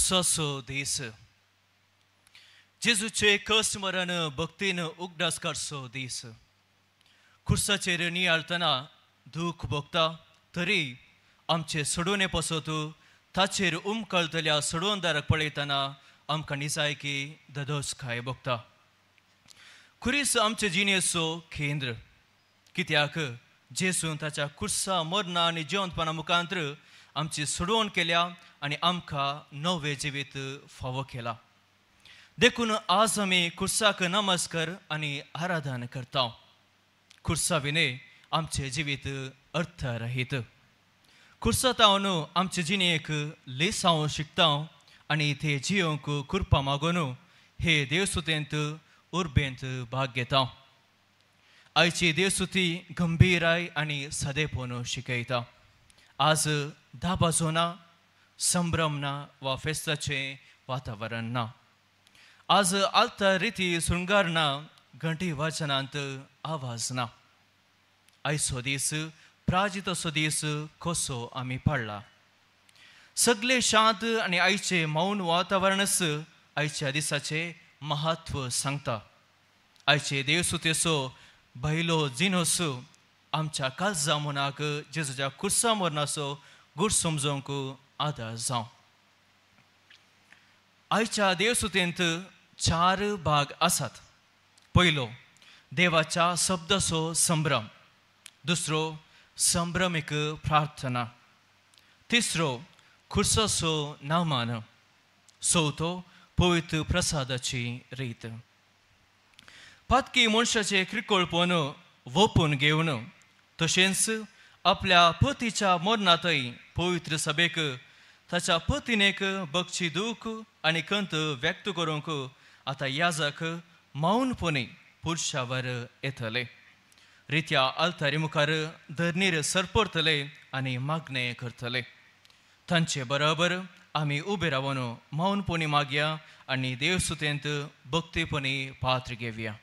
खुर्साचो दीस, जेजूचे कश्ट मरण भक्तीन उगडास काडचो दीस. खुर्साचेर नियाळतना दूख भोगता तरी आमचे सोडोवणे पासत ताचेर उमकळतल्या सोडवणदाराक पळयतना आमकां निजायकी ददोसकाय भोगता. खुरीस आमचे जिणेचो केंद्र, कित्याक जेजून ताच्या खुर्सा मरणा आनी जिवंतपणा मुखांत्र आमची सोडवण केल्या आनी आमकां नवें जिवीत फावो केला. देखून आज आमी खुर्साक नमस्कार आनी आराधन करता. खुर्सा विणे आमचें जिवीत अर्थरहीत. खुर्सा तावन आमचे जिणेक लेसांव शिकता आनी ते जियोंक कृपा मागून हे देवसुतेंत उर्बेंत भाग घेता. आयची देवसुती गंभीराय आनी सादेपण शिकयता. आज दाबाजो ना, संभ्रम ना वा फेस्ताचें वातावरण ना. आज आलता रिती शृंगार ना, घंटी वाचनांत आवाज ना. आयचो दीस प्राजित असो दीस कसो आमी पाडला. सगळे शांत आनी आयचें मौन वातावरणच आयच्या दिसाचें महत्व सांगता. आयचे देवसुतेचो भायलो जिनोस आमच्या काळजा मनाक जेजूच्या खुर्सा मरणाचो गूढ समजूंक आदार जावं. आयच्या देवसुतेंत चार भाग आसात. पयलो, देवाच्या शब्दाचो संभ्रम. दुसरो, संभ्रमीक प्रार्थना. तिसरो, खुर्साचो नामान. चवथो, पवित्र प्रसादाची रीत. पातकी मनशाचें क्रिकोळपण वोपून घेवन तशेंच आपल्या पतीच्या मरणांतय पवित्र सभेक ताच्या पतीनेक बगची दूख आनी कंत व्यक्त करूंक आतां याजक मौनपणी पुरशावर येतले, रित्या आल्तारी मुखार धरणीर सरपरतले आनी मागणें करतले. तांचे बरोबर आमी उबे रावन मौनपणी मागया आनी देवसुतेंत भक्तीपणी पात्र घेवया.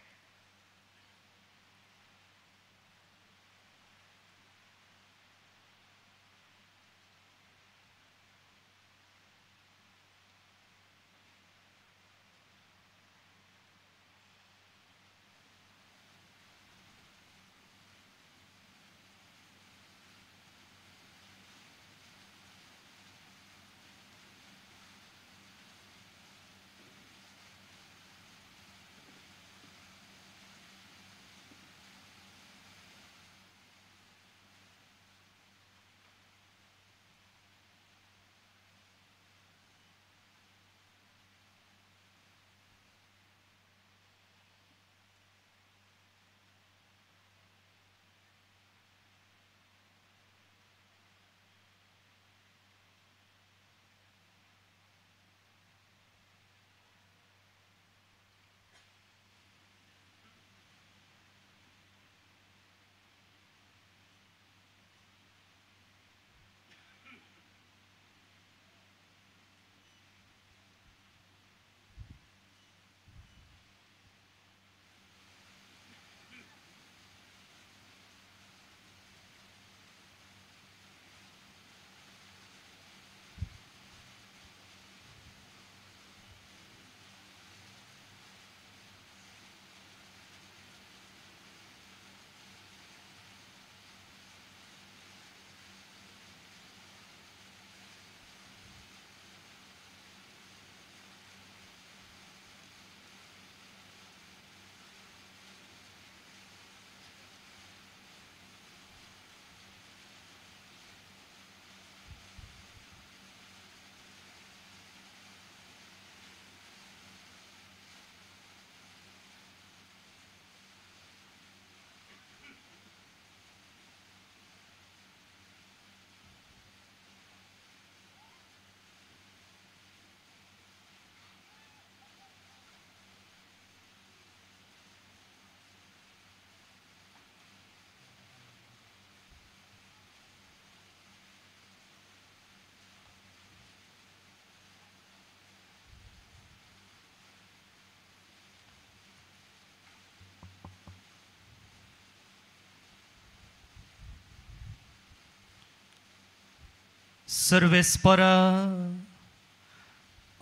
सर्वेस्परा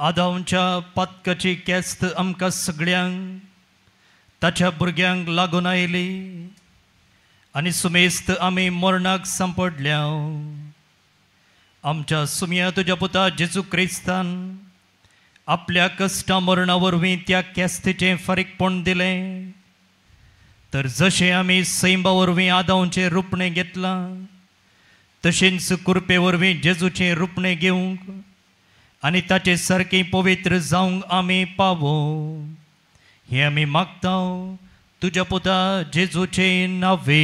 आदांच्या पातकाची केस्त आमकां सगळ्यांक ताच्या भुरग्यांक लागून आयली आनी सुमेस्त आमी मरणाक सांपडल्या. आमच्या सुमया तुज्या पुता जेजू क्रिस्तान आपल्या कश्टा मरणा वरवीं त्या केस्तीचें फारीकपण दिलें. तर जशें आमी सैंबा वरवीं आदांचें रुपणें घेतलां तशेंच कुरपे वरवीं जेजूचें रुपणें घेवंक आनी ताचे सारकें पवित्र जावंक आमी पावो हें आमी मागता तुज्या पुता जेजूचें नांवे.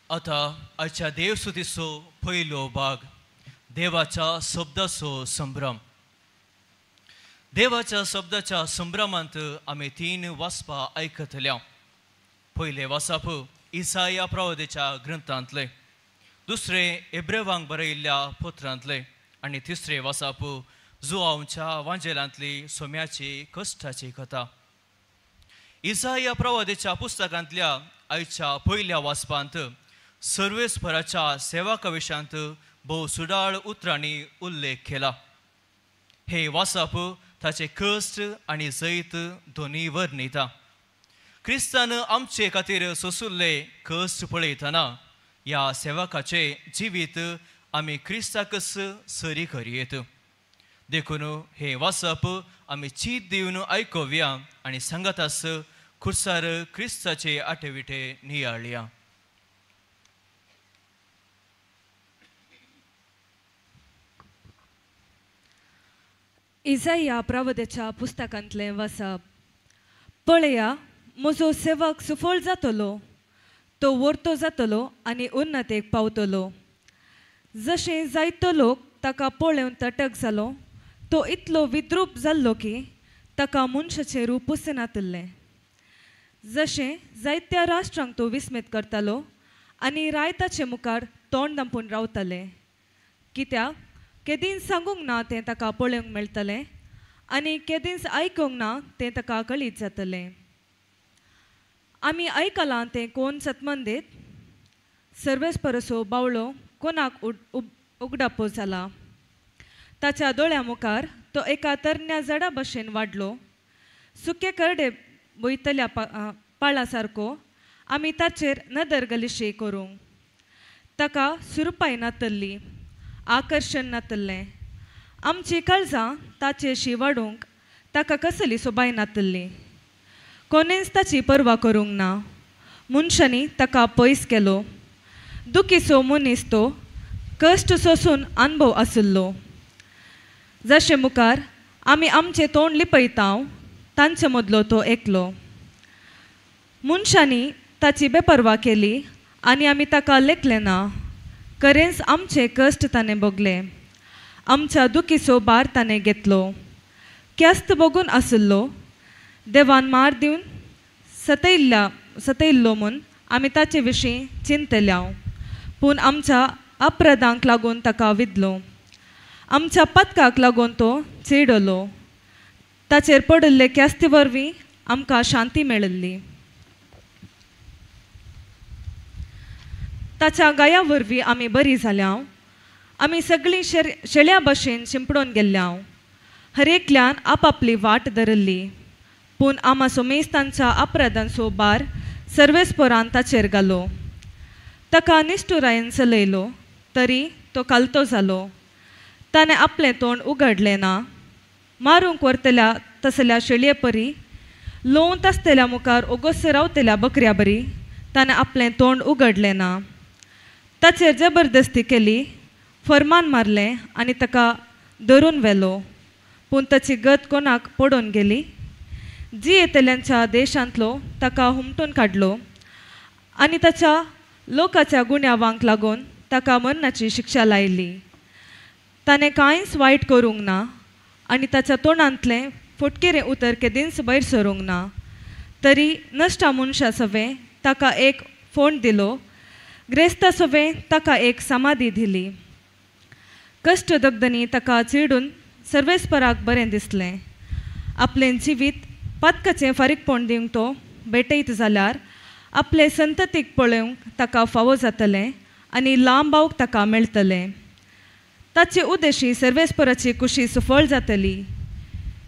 आतां आयच्या देवस्तुतीचो पयलो भाग, देवाच्या शब्दाचो संभ्रम. देवाच्या शब्दाच्या संभ्रमांत आमी तीन वाचपां आयकतल्या. पयलें वाचप इसाया प्रवादेच्या ग्रंथांतलें, दुसरें एब्रेवांक बरयिल्ल्या पत्रांतलें आनी तिसरें वाचप जुआंवच्या वांजेलांतली सोम्याची कश्टाची कथा. इसाया प्रवादेच्या पुस्तकांतल्या आयच्या पयल्या वाचपांत सर्वेस्पराच्या सेवा विशयांत भोव सुडाळ उतरांनी उल्लेख केला. हे वाचप ताचे कश्ट आनी जैत दोनूय वर्णिता. क्रिस्तान आमचे खातीर सोंशिल्ले कश्ट पळयतना ह्या सेवकाचें जिवीत आमी क्रिस्ताकच सरी करयेत. देखून हें वाचप आमी चीत दिवन आयकुया आनी सांगाताच खुर्सार क्रिस्ताचे आटेविटे नियाळया. इजाया प्रवदेच्या पुस्तकांतलें वाचप. पळया, म्हजो सेवक सुफळ जातलो, तो वर्तो जातलो आनी उन्नतेक पावतलो. जशें जायतो लोक ताका पळोवन तटक जालो, तो इतलो विद्रूप जाल्लो की ताका मनशाचें रूपच नातिल्लें. जशें जायत्या राष्ट्रांक तो विस्मीत करतालो आनी राय ताचे मुखार तोंड दांपून रावताले, कित्याक केदींच सांगूंक ना तें ताका पळोवंक मेळटलें आनी केदींच आयकूंक ना तें ताका कळीत जातलें. आमी आयकलां तें कोण सतमंदीत सर्वेस्परसो बावळो कोणाक उगडापो जाला. ताच्या दोळ्या मुखार तो एका तरण्या झाडा भशेन वाडलो, सुके करडे वयतल्या पाळा सारको आमी ताचेर नदर गलिशी करूंक. ताका सुरपाय नातल्ली, आकर्शण नातल्लें, आमची काळजां ताचेशी वाडूंक ताका कसली सोबाय नातल्ली. कोणेंच ताची पर्वा करूंक ना, मनशांनी ताका पयस केलो. दुखीचो मनीस तो, कश्ट सोसून अनुभव आशिल्लो. जशे मुखार आमी आमचें तोंड लिपयता तांचे मदलो तो एकलो. मनशांनी ताची बेपर्वा केली आनी आमी ताका लेखलें ना. खरेंच आमचे कश्ट ताणें भोगले, आमच्या दुखीचो भार ताणें घेतलो. क्यास्त भोगून आशिल्लो, देवान मार दिवन सतयल्लो म्हूण आमी ताचे विशीं चिंतल्या, पूण आमच्या अपराधांक लागून ताका विदलो, आमच्या पदकाक लागून तो चिडलो. ताचेर पडिल्ले क्यास्ती वरवीं आमकां शांती मेळिल्ली. ताच्या गाया वरवीं आमी बरी जाल्या. आमी सगळीं शेळ्या भशेन शिंपडून गेल्ल्या. हर एकल्यान आपापली वाट धरिल्ली, पूण आमा सोमेस्तांच्या अपराधांचो भार सर्वेस्परान ताचेर घालो. ताका निश्ठुरायेन चलयलो तरी तो कालतो जालो. ताणें आपलें तोंड उगडलें ना. मारूंक व्हरतल्या तसल्या शेळये परी, लोवंत आसतल्या मुखार ओगोस रावतल्या बकऱ्या बरी ताणें आपलें तोंड उगडलें ना. ताचेर जबरदस्ती केली, फरमान मारलें आनी ताका धरून व्हेलो, पूण ताची गत कोणाक पडून गेली. जियेतल्यांच्या देशांतलो ताका हुमटून काडलो आनी ताच्या लोकाच्या गुन्यांवांक लागून ताका मरणाची शिक्षा लायली. ताणें कांयच वायट करूंक ना आनी ताच्या तोंडांतलें फटकिरें उतर केदींच भायर सरूंक ना. तरी नश्टा मनशा सवें ताका एक फोंड दिलो, ग्रेस्ता सवें ताका एक समाधी दिली. कश्ट दगदनी ताका चिडून सर्वेस्पराक बरें दिसलें आपलें जिवीत पातकाचें फारीकपण दिवंक तो भेटयत जाल्यार आपले संततीक पळोवंक ताका फावो जातलें आनी लांब ताका मेळटलें. ताचे उद्देशी सर्वेस्पराची कुशी सफळ जातली.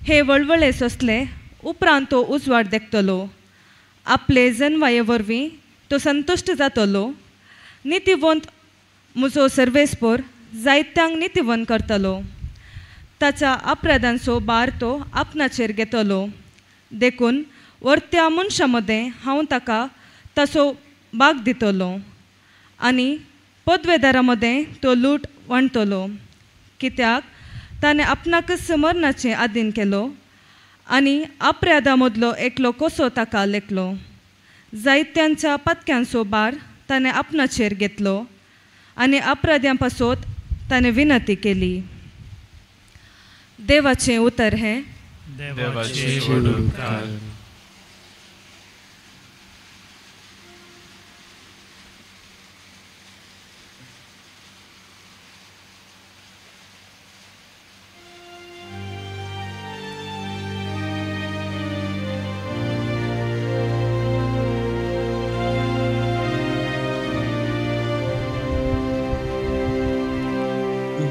हे वळवळे सोंसले उपरांत तो उजवाड देखतलो. आपले जनवाये वरवीं तो संतुश्ट जातलो. नितीवंत म्हजो सर्वेस्पर जायत्यांक नितीवंत करतलो. ताच्या अपराधांचो भार तो आपणाचेर घेतलो. देखून वर्त्या मनशां मदें हांव ताका ताचो भाग दितलो आनी पदवेदारां मदें तो लूट वांटतलो. कित्याक ताणें आपणाकच मरणाचें आदीन केलो आनी अपराधां मदलो एकलो कसो ताका लेखलो. जायत्यांच्या पातक्यांचो भार ताणें आपणाचेर घेतलो आनी अपराध्यां पासत ताणें विनंती केली. देवाचें उतर हें. देवाचे उपकार.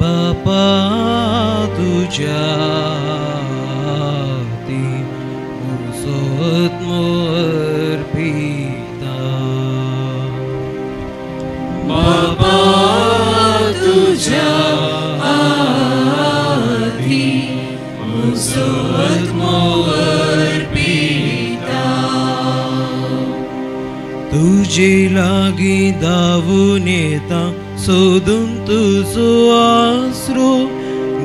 बापा तुझ्या हाती म्हजो आत्मो अर्पिता. बापा तुझ्या हाती म्हजो आत्मो अर्पिता. तुजे लागीं धांवून येता सोदून तुजो आसरो.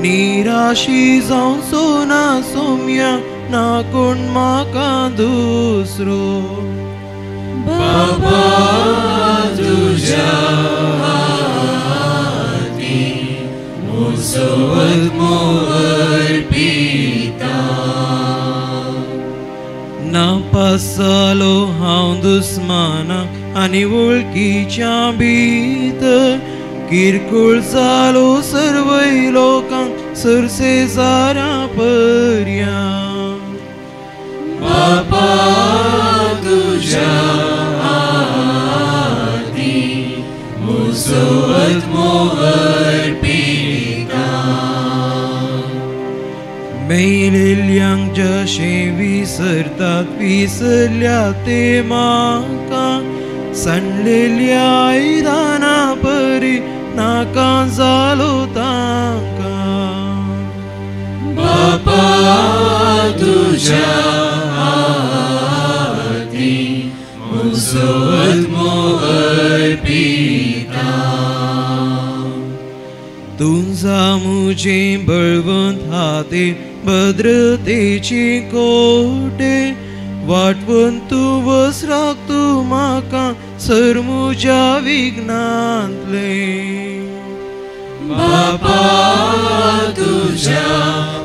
निराशी जावचो ना सोम्या ना कोण म्हाका दुसरो. बाबा तुझ्या हाती म्हजो आत्मो अर्पिता. नापास जालो हांव दुस्मानाक आनी वळखीच्या भितर. किरकोळ जालो सर्वय लोकांक सरसेजारा पर्यां. बापा तुझ्या हाती म्हजो आत्मो अर्पिता. मेलिल्ल्यांक जशें विसरतात विसरल्या ते म्हाका. सांडलेल्या आयदना परी नाका जालो तांकां. बापा तुझ्या हाती म्हजो आत्मो अर्पिता. तुझा म्हजें बळवंत हाती भद्रतेची कोटे. वाटवून तूं वसराक तूं म्हाका सर म्हज्या विघ्नांतले. बापा तुझ्या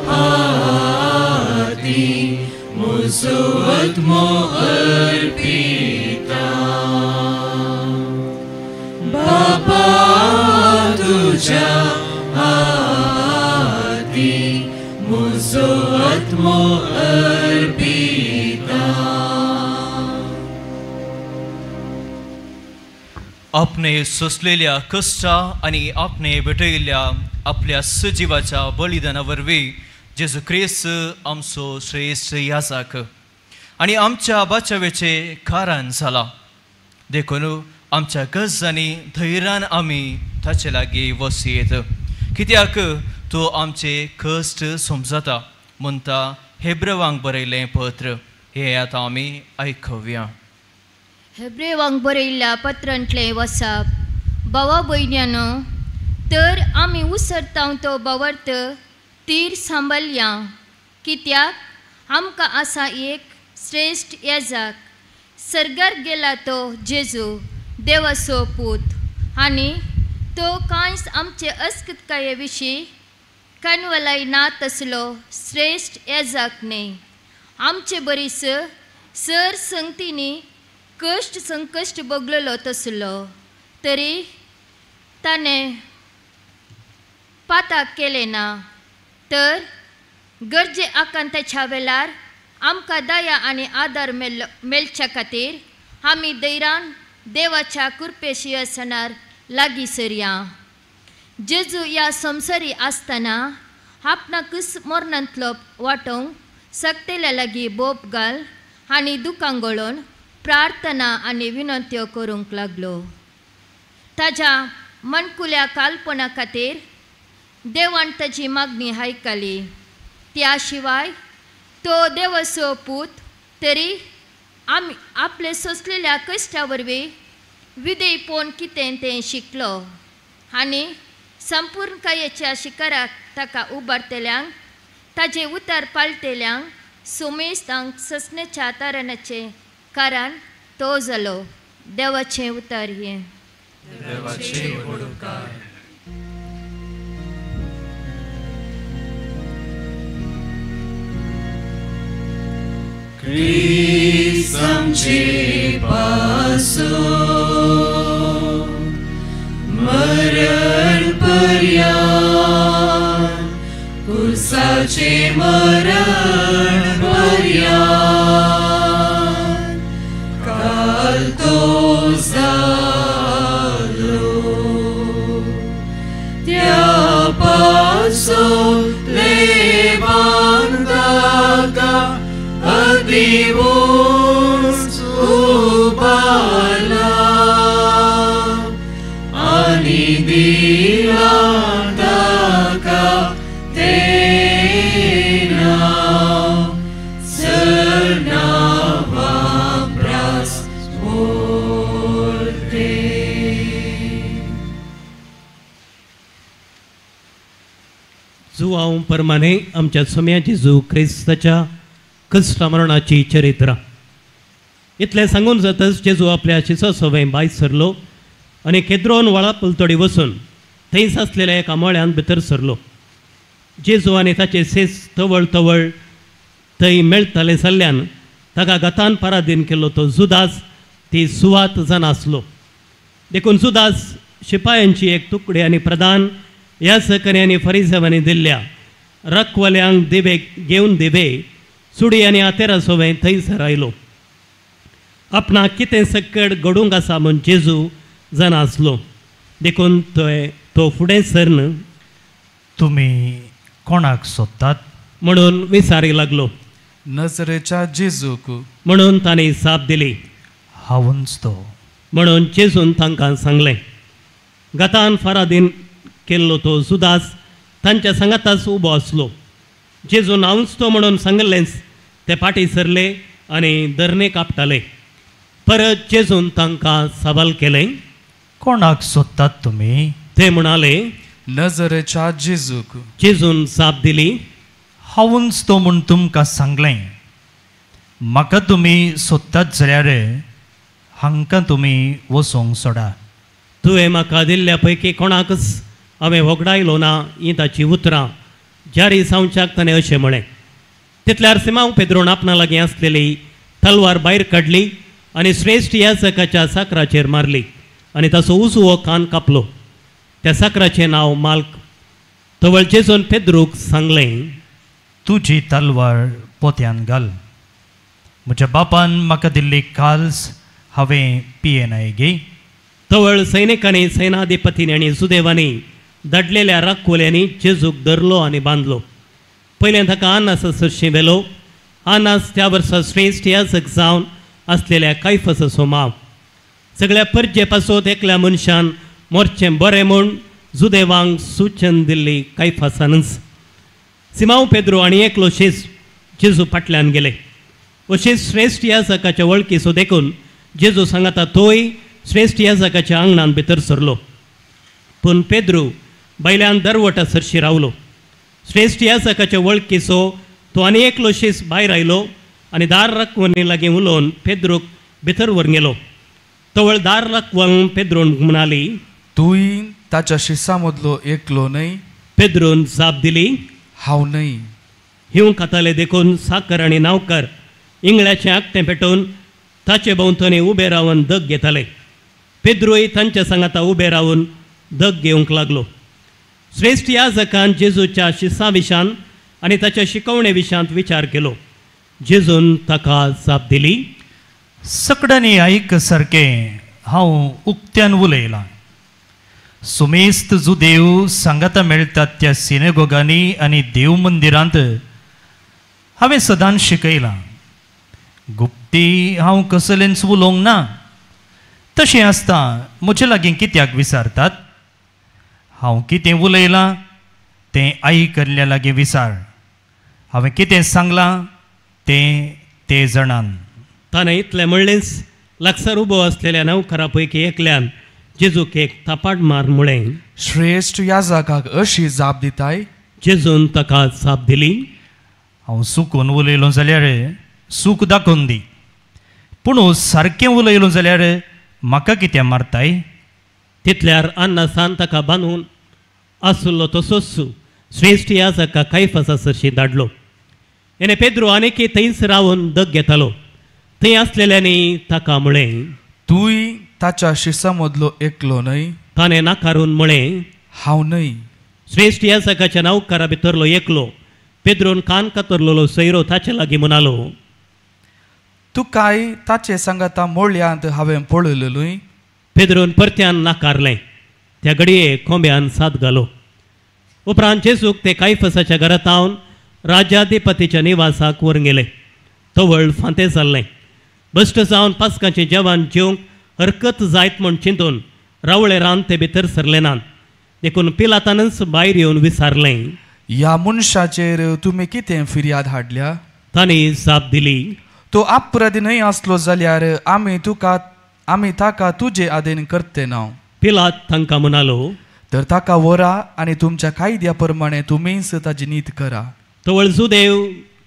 हाती म्हजो आत्मो अर्पिता. बापा तुझ्या हाती म्हजो आत्मो अर्पिता. आपणे सोंसलेल्या कश्टा आनी आपणे भेटयल्ल्या आपल्या सजिवाच्या बलिदाना वरवीं जेजू क्रिस्त आमचो श्रेश्ठ याजक आनी आमच्या बाचावेचें कारण जाला. देखून आमच्या गरजांनी धैर्यान आमी ताचे लागीं वसयेत. कित्याक तो आमचे कश्ट समजता म्हणटा हेब्रेवांक बरयलें पत्र. हें आतां आमी आयकुया. हेब्रेवांक बरयल्ल्या पत्रांतलें वसाप. भावा भयण्यानो, तर आमी उसरतांव तो भावार्थ तीर सांबाळया. कित्याक आमकां आसा एक श्रेश्ठ येजाक, सर्गार गेला तो जेजू देवाचो पूत, आनी तो कांयच आमचे अस्कृतकाये विशीं कानवलाय ना तसलो श्रेश्ठ येजाक न्हय. आमचे बरीस सर संगतींनी कश्ट संकश्ट भोगलेलो तसलो, तरी ताणें पाताक केलें ना, तर गरजे आकांताच्या वेळार आमकां दया आनी आदार मेळच्या खातीर आमी धैर्यान देवाच्या कृपेशी आसणार लागीं सरया. जेजू ह्या संवसारी आसतना आपणाकूच मरणांतलो वाटोवंक सक्तेल्या लागीं बोप घाल आनी दुकां गळोवन प्रार्थना आनी विनंत्यो करूंक लागलो. ताज्या मनकुल्या कालपणा खातीर देवान ताजी मागणी आयकली. त्या शिवाय तो देवाचो पूत तरी आमी आपले सोंसलेल्या कश्टा वरवीं विधेयपण कितें तें शिकलो आनी संपूर्णकायेच्या शिखराक ताका उबारतल्यांक ताजें उतर पाळटेल्यांक सुमेस्तांक ससण्याच्या तारणाचें कारण तो जालो. देवाचें उतर हें. क्रिस्त आमचे पासून मरण पर्यंत कुर्साचे मरण पर्यंत काल तो जालो. त्या पासून देवान ताका अतिउंच उबारला आनी दिला ताका तें नांव चड नांवा प्रास व्हडलें. जुवांव परमाने आमच्या सोम्या जेजू क्रिस्ताच्या कश्टा मरणाची चरित्रां. इतलें सांगून जातच जेजू आपल्या शिसो सवंय भायर सरलो आनी केद्रोन व्हाळा पलतडी वचून थंयच आसलेल्या एका मळ्यांत भितर सरलो. जेजू आनी ताचे सेस तवळ तवळ थंय मेळटाले जाल्ल्यान ताका गतान पराधीन केल्लो तो जुदास ती सुवात जाणासलो. देखून जुदास शिपायांची एक तुकडी आनी प्रधान ह्या सकन्यांनी फरिजेवांनी दिल्ल्या रखवाल्यांक दिवे घेवन दिवे सुडी आनी आतेरा सोवें थंयसर आयलो. आपणाक कितें सकट घडूंक आसा म्हूण जेजू जाणा आसलो. देखून तो फुडें सरन तुमी कोणाक सोदतात म्हणून विचारी लागलो. नजरेच्या जेजूक म्हणून तांणी जाप दिली. हांवूच तो म्हणून जेजून तांकां सांगलें. गतान फारादीन केल्लो तो जुदास तांच्या सांगाताच उबो आसलो. जेजून हांवूच तो म्हणून सांगलेंच ते फाटीं सरले आनी धरणे कापताले. परत जेजून तांकां सवाल केलें, कोणाक सोदतात तुमी? ते म्हणाले, नजरेच्या जेजूक. जेजून जाप दिली, हांवूच तो म्हूण तुमकां सांगलें. म्हाका तुमी सोदतात जाल्यार हांकां तुमी वचूंक सोडा. तुवें म्हाका दिल्ल्या पैकी कोणाकच हांवें होगडायलो ना हीं ताचीं उतरां जारी जावच्याक ताणें अशें म्हळें. तितल्यार सिमांव पेद्रोन आपणा लागीं आसलेली तलवार भायर काडली आनी श्रेश्ठ याजकाच्या साकराचेर मारली आनी ताचो उजवो कान कापलो. त्या साकराचें नांव माल्क. तवळ जेजून पेद्रूक सांगलें, तुजी तलवार पोत्यान घाल. म्हज्या बापान म्हाका दिल्ली काल्स हांवें पियेनाय गे. तवळ सैनिकांनी सैनाधिपतींनी आनी सुदेवांनी धाडलेल्या राखोल्यांनी जेजूक धरलो आनी बांदलो. पयलें ताका आनास सरशीं व्हेलो. आनास त्या वर्सा श्रेश्ठ याजक जावन आसलेल्या कायफासाचो माव. सगळ्या परजे पासत एकल्या मनशान मोरचें बरें म्हूण जुदेवांक सुचन दिल्ली कायफासानच. सिमांव पेद्रो आनी एकलो शेज जेजू फाटल्यान गेले. अशें श्रेश्ठ याजकाच्या वळखीचो देखून जेजू सांगाता तोय श्रेश्ठ याजकाच्या आंगणान भितर सरलो. पूण पेद्रू भायल्यान दरवटा सरशी रावलो. श्रेश्ठ याजकाच्या वळखीचो तो आनी एकलो शेज भायर आयलो आनी दार राखवणी लागीं उलोवन पेद्रूक भितर व्हरून गेलो. तवळ दार राखवण पेद्रून म्हणाली, तूंय ताच्या शिसा मदलो एकलो न्हय? पेद्रून जाप दिली, हांव न्हय. हिंव खाताले देखून साकर आनी नावकर इंगळ्याचें आगटें पेटोवन ताचे भोंवतणी उबे रावन दग घेताले. पेद्रूय तांच्या सांगाता उबे रावन दग घेवंक लागलो. श्रेश्ठ याजकान जेजूच्या शिसा विशान आनी ताच्या शिकवणे विशयांत विचार केलो. जेजून ताका जाप दिली, सगळ्यांनी आयक सारकें हांव उक्त्यान उलयलां. सुमेस्त जुदेव सांगाता मेळटात त्या सिनेगोगांनी आनी देव मंदिरांत हांवें सदांच शिकयलां. गुप्ती हांव कसलेंच उलोवंक ना. तशें आसता म्हजे लागीं कित्याक विचारतात? हांव कितें उलयलां तें आयकल्ल्या लागीं विचार. हांवें कितें सांगलां तें ते जाणान. ताणें इतलें म्हणलेंच लागसार उबो आसलेल्या नौकरा पैकी एकल्यान जेजूक एक थापाट मार म्हळें, श्रेश्ठ याजकाक अशी जाप दिताय? जेजून ताका जाप दिली, हांव चुकून उलयलो जाल्यार चूक दाखोवन दी, पूण सारकें उलयलो जाल्यार म्हाका कितें मारताय? तितल्यार अन्नासान ताका बांदून आसलो तसोच श्रेश्ठ याजका कायफासा सरशी धाडलो. आनी पेद्रो आनीक थंयच रावन दग घेतालो. थंय आसलेल्यांनी ताका म्हळें, तूंय ताच्या शिसां मदलो एकलो न्हय? ताणें नाकारून म्हळें, हांव न्हय. श्रेश्ठ याजकाच्या नौकरा भितरलो एकलो पेद्रोन कान कातरलेलो सैरो ताचे लागीं म्हणालो, तुकाय ताचे सांगाता मोळयांत हांवें पळयलेलूय. पेद्रोन परत्यान नाकारलें. त्या घडये कोंब्यान साद घालो. उपरांत जेजूक ते कायफसाच्या घरांत हावन राजाधिपतीच्या निवासाक व्हरून गेले. तवळ फांते जाल्लें. बश्ट जावन पास्काचें जेवण जेवंक हरकत जायत म्हूण चिंतून रावळे रान ते भितर सरले नात. देखून पिलातानच भायर येवन विचारलें, ह्या मनशाचेर तुमी कितें फिर्याद हाडल्या? तांणी जाप दिली, तो अपराधी न्हय आसलो जाल्यार आमी ताका तुजे आदीन करते ना. पिलात तांकां म्हणालो, तर ताका व्हरा आनी तुमच्या कायद्या प्रमाणे तुमीच ताजी नीत करा. तवळ जुदेव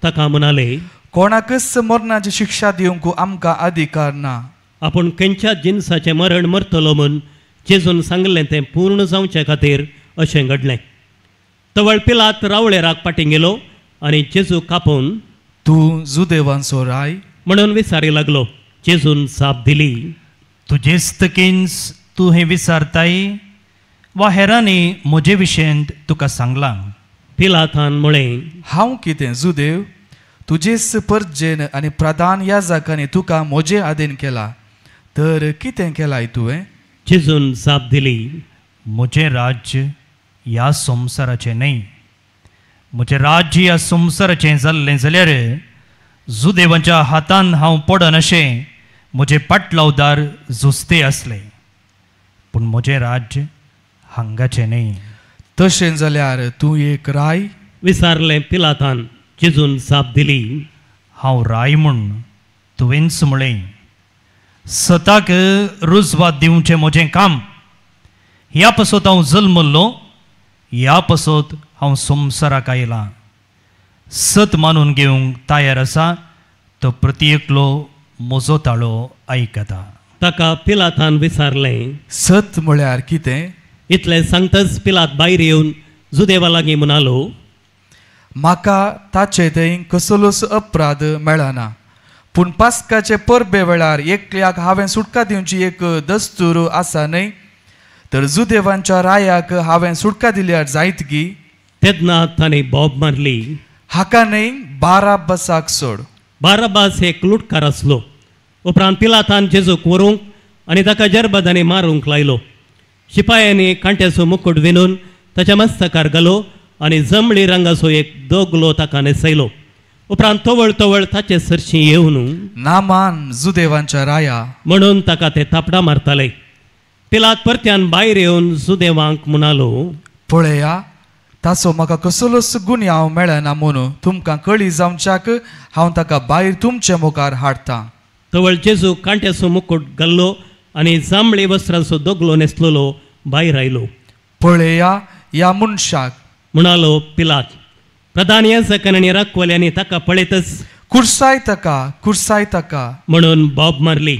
ताका म्हणाले, कोणाकच मरणाची शिक्षा दिवंक आमकां अधिकार ना. आपूण खंयच्या जिनसाचें मरण मरतलो म्हूण जेजून सांगलें तें पूर्ण जावचे खातीर अशें घडलें. तवळ पिलात रावळेराक फाटीं गेलो आनी जेजू कापून तूं जुदेवांचो राय म्हणून विचारी लागलो. जेजून जाप दिली, तुजेच तकींच तूं हें विचारताय वा हेरांनी म्हजे विशयंत तुका सांगलां? पिलातान म्हळें, हांव कितें जुदेव? तुजेच परजेन आनी प्रधान याजकांनी तुका म्हजे आदीन केला, तर कितें केलाय तुवें? जेजून जाप दिली, म्हजें राज्य ह्या संवसाराचें न्हय. म्हजें राज्य ह्या संवसाराचें जाल्लें जाल्यार जुदेवांच्या हातान हांव पडन अशें म्हजें पाटलावदार झुजते आसले, पूण म्हजें राज्य हांगाचें न्हय. तशें जाल्यार तूं एक राय? विचारलें पिलातान. जेजून जाप दिली, हांव राय म्हूण तुवेंच म्हळें. सताक रुजवात दिवचें म्हजें काम. ह्या पासत हांव जल्मल्लो, ह्या पासत हांव संवसाराक आयलां. सत मानून घेवंक तयार आसा तो प्रति एकलो म्हजो ताळो आयकता. ताका पिलातान विचारलें, सत म्हळ्यार कितें? इतलें सांगताच पिलात भायर येवन जुदेवा लागीं म्हणालो, म्हाका ताचे थंय कसलोच अपराध मेळना, पूण पास्काचे परबे वेळार एकल्याक हांवें सुटका दिवची एक दस्तूर आसा न्हय, तर जुदेवांच्या रायाक हांवें सुटका दिल्यार जायत गी? तेन्ना ताणें बोब मारली, हाका न्हय बाराबासाक सोड. बाराबास एक लुटकार आसलो. उपरांत पिलातान जेजूक व्हरूंक आनी ताका जरबादांनी मारूंक लायलो. शिपायांनी कांट्याचो मुकुट विणून ताच्या मस्तकार घालो आनी जमळी रंगाचो एक दोगलो ताका न्हेसयलो. उपरांत तवळ तवळ ताचे सरशी येवन नामान जुदेवांच्या राया म्हणून ताका ते थापडां मारताले. पिलात परत्यान भायर येवन जुदेवांक म्हणालो, पळया ताचो म्हाका कसलोच गुन्यांव मेळना म्हणून तुमकां कळी जावच्याक हांव ताका भायर तुमचे मुखार हाडटा. तवळ जेजू कांट्याचो मुकुट घाल्लो आनी जांबळी वस्त्रांचो दोगलो न्हेसलेलो भायर आयलो. पळया ह्या मनशाक म्हणालो पिलात. प्रधान याजकांनी आनी राखवाल्यांनी ताका पळयतच कुर्साय ताका, कुर्साय ताका म्हणून बोब मारली.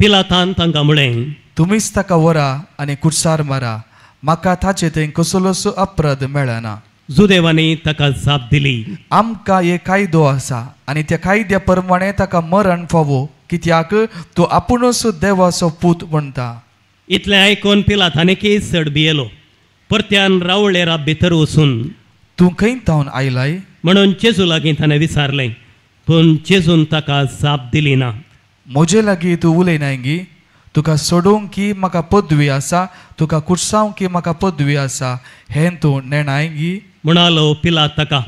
पिलातान तांकां म्हळें, तुमीच ताका व्हरा आनी कुर्सार मारा, म्हाका ताचे थंय कसलोच अपराध मेळना. जुदेवांनी ताका जाप दिली, आमकां एक कायदो आसा आनी त्या कायद्या प्रमाणे ताका मरण फावो, कित्याक तो आपुणूच देवाचो पूत म्हणटा. इतलें आयकून पिलात आनीकय चड भियेलो. परत्यान रावळेरा भितर वचून तूं खंय तावन आयलाय म्हणून जेजू लागीं ताणें विचारलें. पूण जेजून ताका जाप दिली ना. म्हजे लागीं तूं उलयनाय गी? तुका सोडूंक की म्हाका पदवी आसा, तुका कुर्सावंक की म्हाका पदवी आसा हें तूं नेणाय गी म्हणालो पिलात ताका.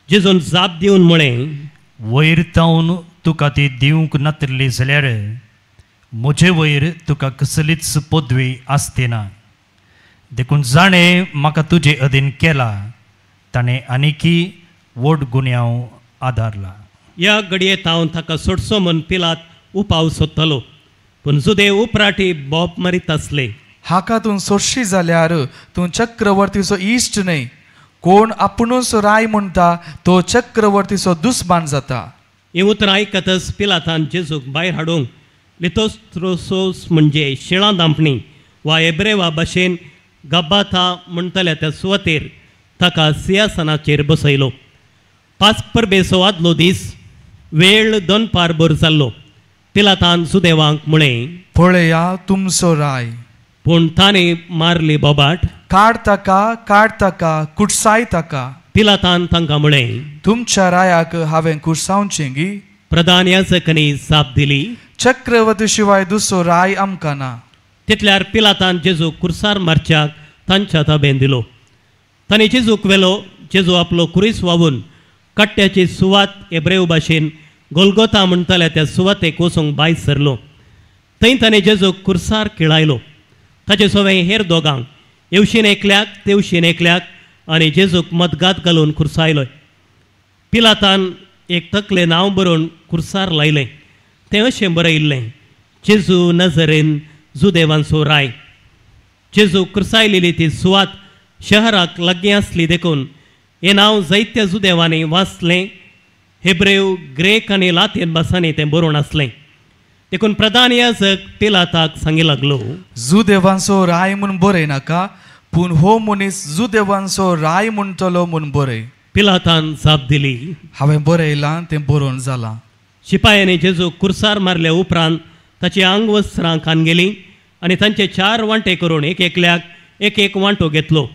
जेजून जाप दिवन म्हळें, वयर तावन तुका ती दिवंक नातिल्ली जाल्यार म्हजे वयर तुका कसलीच पदवी आसती ना. देखून जाणें म्हाका तुजे अधीन केला ताणें आनीकी व्हड गुन्यांव आदारला. ह्या घडये तावन ताका सोडचो म्हूण पिलात उपाव सोदतालो, पूण जुदेव उपराटी बोब मारीत आसले. हाका तूं सोडशी जाल्यार तूं चक्रवर्तीचो इश्ट न्हय. कोण आपुणूच राय म्हणटा तो चक्रवर्तीचो दुस्मान जाता. ही उतरां आयकतच पिलातान जेजूक भायर हाडूंक लितोस्त्रोसोस म्हणजे शिळां दांपणी वा एब्रेवा भाशेन गब्बाथा म्हणटल्या त्या सुवातेर ताका सिंहासनाचेर बसयलो. पांच परबेचो आदलो दीस, वेळ दनपार भर जाल्लो. पिलातान सुदेवांक म्हळें, पळया तुमचो राय. पूण ताणें मारली बोबाट, काड ताका, काड ताका, कुर्साय ताका. पिलातान तांकां म्हळें, तुमच्या रायाक हांवें कुर्सावचें गी? प्रधान याजकांनी जाप दिली, चक्रवर्ती शिवाय दुसरो राय आमकां ना. तितल्यार पिलातान जेजू कुर्सार मारच्याक तांच्या ताब्यान दिलो. ताणें जेजूक व्हेलो. जेजू आपलो कुरीस वावून कट्ट्याची सुवात एब्रेव भाशेन गोलगोता म्हणटल्या त्या सुवातेक वचूंक भायर सरलो. थंय ताणें जेजूक कुर्सार खिळायलो. ताचे सवें हेर दोगांक, येवशीन एकल्याक तेवशीन एकल्याक, आनी जेजूक मदगात घालून कुर्सायलो. पिलातान एक तकलें नांव बरोवन कुर्सार लायलें. तें अशें बरयिल्लें, जेजू नजरेन जुदेवांचो राय. जेजू कुर्सायलेली ती सुवात शहराक लागीं आसली देखून हें नांव जायत्या जुदेवांनी वाचलें. हेब्रेव, ग्रेक आनी लातीन भासांनी तें बरोवन आसलें. देखून प्रधान याजक पिलाताक सांगी लागलो, जुदेवांचो राय म्हूण बरय नाका, पूण हो मनीस जुदेवांचो राय म्हणटलो म्हूण बरय. पिलातान जाप दिली, हांवें बरयलां तें बरोवन जालां. शिपायांनी जेजू कुर्सार मारल्या उपरांत ताची आंगवस्त्रां खान गेलीं आनी तांचे चार वांटे करून एक एकल्याक एक एक वांटो घेतलो.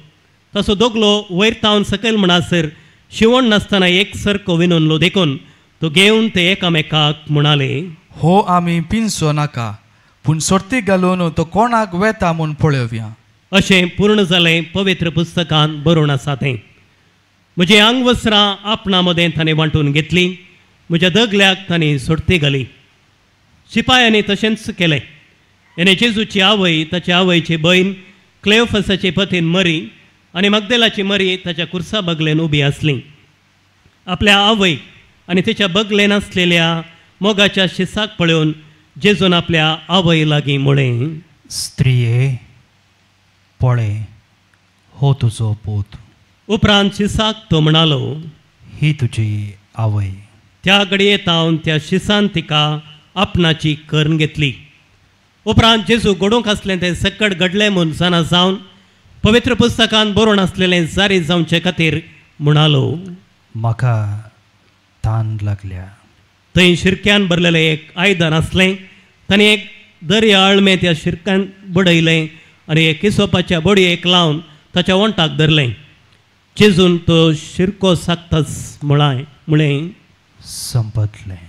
तसो दोगलो वयर तावन सकयल म्हणसर शिवण नासतना एक सारको विणूनलो. देखून तो घेवन ते एकामेकाक म्हणाले, हो आमी पिनसो नाका, पूण सोर्ती घालून तो कोणाक वेता म्हूण पळोवया. अशें पूर्ण जालें पवित्र पुस्तकान बरोवन आसा तें. म्हजी आंगवस्त्रां आपणा मदें ताणें वांटून घेतली, म्हज्या दगल्याक तांणी सोडती घाली. शिपायांनी तशेंच केलें. आनी जेजूची आवय, ताच्या आवयची भयण क्लेओफसाची पतीन मरी आनी मगदेलाची मरी ताच्या कुर्सा बगलेन उबी आसली. आपल्या आवय आनी तिच्या बगलेन आसलेल्या मोगाच्या शिसाक पळोवन जेजून आपल्या आवय लागीं म्हळें, स्त्रिये पळय हो तुजो पूत. उपरांत शिसाक तो म्हणालो, ही तुजी आवय. त्या घडये तावन त्या शिसान तिका आपणाची करून घेतली. उपरांत जेजू घडूंक आसलें तें सकट घडलें म्हूण जाणा जावन पवित्र पुस्तकान बरोवन आसलेलें जारी जावचे खातीर म्हणालो, म्हाका तान लागल्या. थंय शिरक्यान भरलेलें एक आयदन आसलें. ताणें एक दर्या अळमें त्या शिरक्यान बडयलें आनी एक हिसोपाच्या बडयेक लावन ताच्या ओंठाक धरलें. जेजून तो शिरको साकताच म्हळें, संपतलें.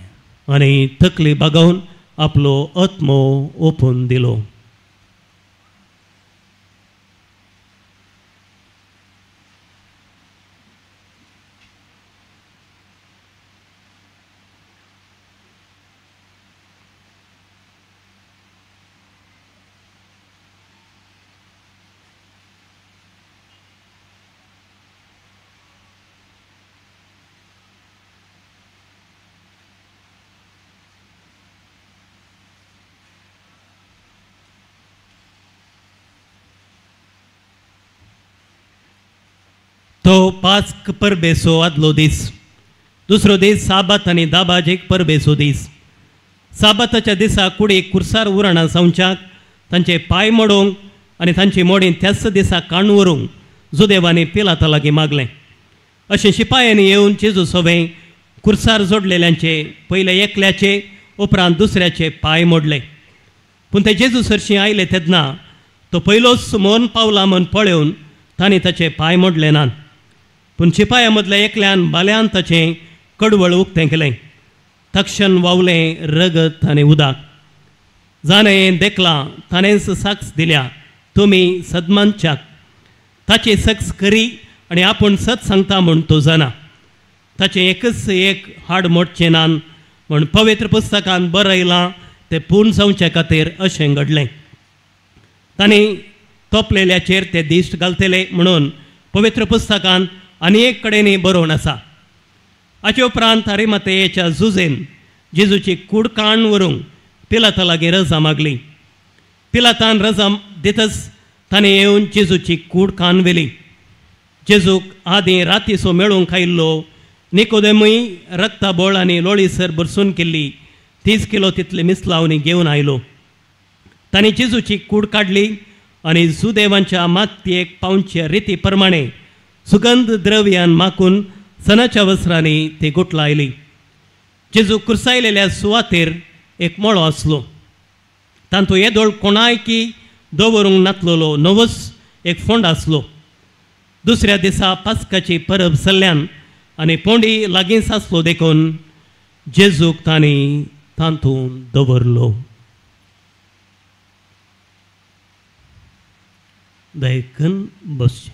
आनी तकली बागोवन आपलो आत्मो ओपून दिलो. तो पांच परबेचो आदलो दीस. दुसरो दीस साबात आनी दाबाजेक परबेचो दीस. साबाताच्या दिसा कुडीक कुर्सार उराणां जावच्याक तांचे पांय मोडूंक आनी तांची मोडी त्याच दिसा काण व्हरूंक जुदेवांनी पिलाता लागीं मागलें. अशें शिपायांनी येवन जेजू सोवें कुर्सार जोडलेल्यांचे पयले एकल्याचे उपरांत दुसऱ्याचे पांय मोडले. पूण ते जेजू सरशीं आयले तेन्ना तो पयलोच मोन पावला म्हूण पळोवन तांणी ताचे पांय मोडले नात. पूण शिपाया मदल्या एकल्यान बाल्यान ताचें कडवळ उक्तें केलें. तक्षण वावलें रगत आनी उदक. जाणें देखलां ताणेंच साक्ष दिल्या, तुमी सदमानच्याक. ताची सक्स करी आनी आपूण सत सांगता म्हूण तो जाणा. ताचें एकच एक हाड मोडचें ना म्हूण पवित्र पुस्तकान बरयलां तें पूर्ण जावचे खातीर अशें घडलें. तांणी तोपलेल्याचेर ते दिश्ट घालतले म्हणून पवित्र पुस्तकान आनी एक कडेन बरोवन आसा. हाचे उपरांत अरिमाथेयाच्या जुजेन जेजूची कूड काण व्हरूंक पिलाता लागीं रजा मागली. पिलातान रजा दितच ताणें येवन जेजूची कूड कान व्हेली. जेजूक आदीं रातीचो मेळूंक आयिल्लो निकोदेमूय रक्ताबोळ आनी लोळीसर भरसून केल्ली 30 किलो तितली मिसलावणी घेवन आयलो. ताणें जेजूची कूड काडली आनी जुदेवांच्या मातयेक पावचे रिती प्रमाणे सुगंध द्रव्यान माकून सणाच्या वस्त्रांनी ती गुटलायली. जेजू कुर्सायलेल्या सुवातेर एक मळो आसलो. तांतू येदोळ कोणायकी दवरूंक नातलेलो नवोच एक फोंड आसलो. दुसऱ्या दिसा पास्काची परब सल्ल्यान आनी पोंडी लागींच आसलो देखून जेजूक तांणी तातूंत दवरलो. दयकन बसचें.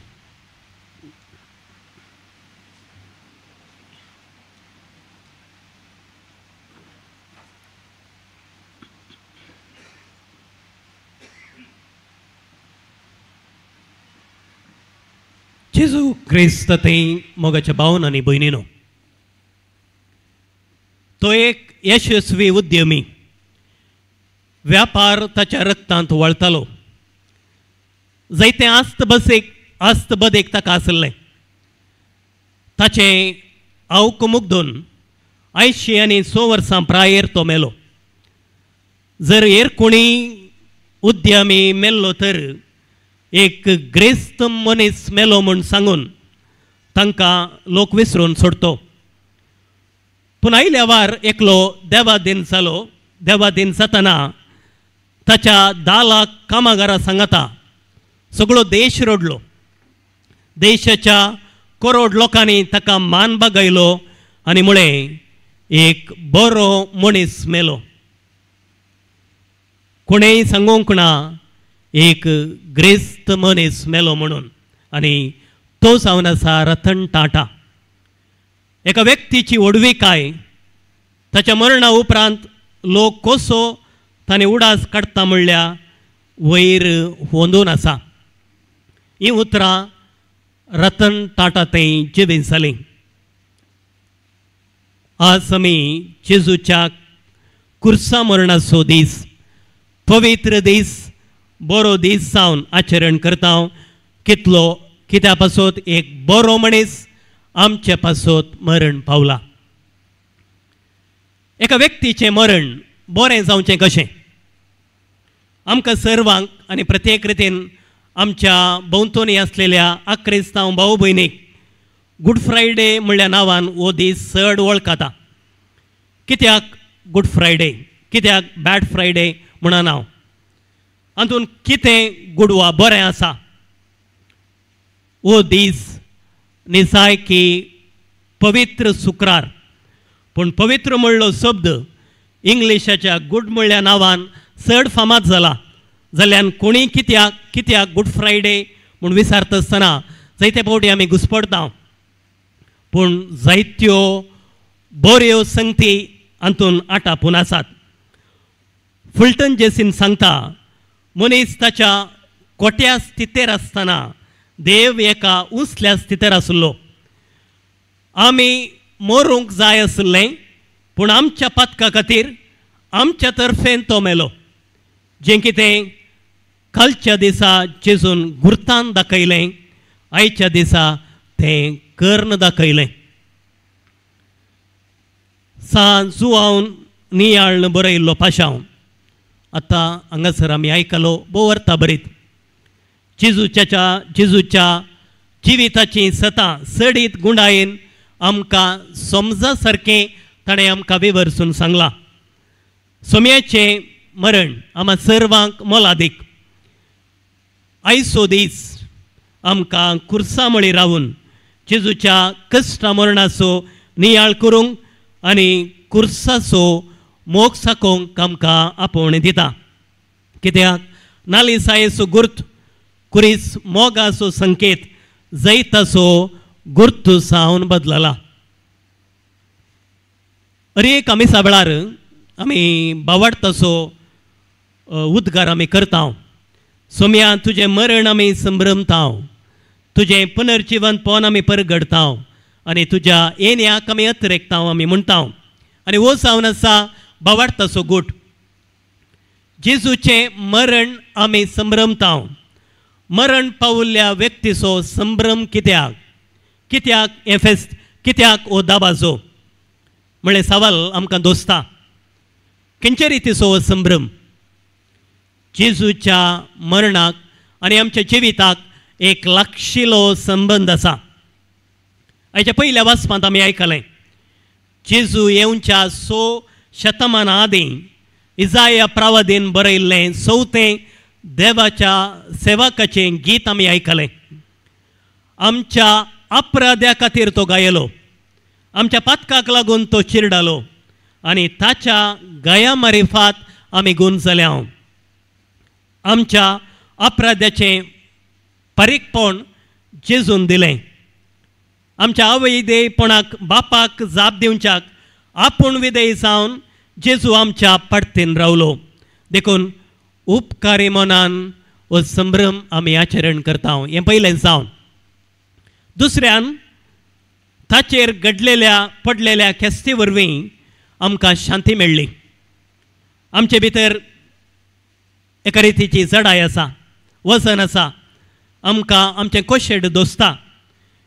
जेजू क्रिस्त थंय मोगाच्या भावन आनी भयणीनो, तो एक यशस्वी उद्यमी. व्यापार ताच्या रक्तांत वळतालो. जायतें आस्त बसेक आस्त बदेक ताका आसलें. ताचें आवक मुग्दून 80 आनी 100 वर्सां प्रायेर तो मेलो. जर हेर कोणी उद्यमी मेल्लो तर एक ग्रेस्त मनीस मेलो म्हूण सांगून तांकां लोक विसरून सोडतो. पूण आयल्या वार एकलो देवादीन जालो. देवादीन जातना ताच्या 10 लाख कामागारां सांगाता सगळो देश रडलो. देशाच्या करोड लोकांनी ताका मान बागयलो आनी म्हळें एक बरो मनीस मेलो. कोणेय सांगूंक ना एक ग्रेस्त मनीस मेलो म्हणून. आनी तो जावन आसा रतन टाटा. एका व्यक्तीची व्हडविकाय ताच्या मरणा उपरांत लोक कसो ताणें उडास काडटा म्हणल्यार वयर होंदून आसा. हीं उतरां रतन टाटा थंय जिवीत जालीं. आज आमी जेजूच्या कुर्सा मरणाचो दीस, पवित्र दीस, बरो दीस जावन आचरण करता. कितलो कित्या पासत एक बरो मनीस आमचे पासत मरण पावला. एका व्यक्तीचें मरण बरें जावचें कशें? आमकां सर्वांक आनी प्रत्येक रितीन आमच्या भोंवतणी आसलेल्या आक्रिस्तांव भाव भयणीक गुड फ्रायडे म्हणल्या नांवान हो दीस चड वळखता. कित्याक गुड फ्रायडे, कित्याक बॅड फ्रायडे म्हणा नांव? हातूंत कितें गुड वा बरें आसा? हो दीस निजाय की पवित्र शुक्रार. पूण पवित्र म्हणलो शब्द इंग्लिशाच्या गुड म्हणल्या नांवान चड फामाद जाला. जाल्यान कोणी कित्याक कित्याक गुड फ्रायडे म्हूण विचारता आसतना जायते फावटी आमी घुसपडटा. पूण जायत्यो बऱ्यो संगती हातूंत आटापून आसात. फुलटन जेसीन सांगता, मनीस ताच्या कोट्या स्थितेर आसतना देव एका उंचल्या स्थितेर आसलो. आमी मरूंक जाय आसलें पूण आमच्या पातका खातीर आमच्या तर्फेन तो मेलो. जें कितें कालच्या दिसा जेजून गुर्तान दाखयलें, आयच्या दिसा तें कर्ण दाखयलें. सा जुवावन नियाळ्ण बरयल्लो पाशांव आतां हांगासर आमी आयकलो भोव अर्था बरीत. जेजूच्या जिविताची सतां सडीत गुंडायेन आमकां समजा सारकें ताणें आमकां विवर्सून सांगलां. सोम्याचें मरण आमकां सर्वांक मोलादीक. आयचो दीस आमकां कुर्सामळी रावन जेजूच्या कश्टा मरणाचो नियाळ करूंक आनी कुर्साचो मोग साकोवंक आमकां आपोवणें दिता. कित्याक नालिसायेचो गुर्त कुरीस मोगाचो संकेत जैताचो गुर्त जावन बदलला. अरे एक आमी वेळार आमी बावडताचो उद्गार आमी करता. सोम्या तुजें मरण आमी संभ्रमता, तुजें पुनर्जिवनपण आमी परगडता आनी तुज्या येण्याक आमी अतिरेकता आमी म्हणटा. आनी हो जावन आसा बावडताचो गूट. जेजूचें मरण आमी संभ्रमता. मरण पावल्ल्या व्यक्तीचो संभ्रम कित्याक? कित्याक हें फेस्त? कित्याक हो दाबाजो म्हळ्ळें सवाल आमकां दोसता. खंयचे रितीचो हो संभ्रम? जेजूच्या मरणाक आनी आमच्या जिविताक एक लागशिलो संबंद आसा. आयच्या पयल्या वाचपांत आमी आयकलें जेजू येवच्या 6 शतमानां आदीं इजाया प्रावादीन बरयल्लें चवथें देवाच्या सेवकाचें गीत आमी आयकलें. आमच्या अपराध्या खातीर तो गायलो, आमच्या पातकाक लागून तो चिरडालो आनी ताच्या गाया मारिफात आमी गुण जाल्या. आमच्या अपराध्याचें पारीकपण जेजून दिलें. आमच्या अविधेयपणाक बापाक जाप दिवच्याक आपूण विधेय जावन जेजू आमच्या पडतीन रावलो. देखून उपकारी मनान हो संभ्रम आमी आचरण करता. हें पयलें जावन. दुसऱ्यान ताचेर घडलेल्या पडलेल्या खेस्ती वरवीं आमकां शांती मेळ्ळी. आमचे भितर एका रितीची जडाय आसा, वजन आसा, आमकां आमचें कोशेड दोसता.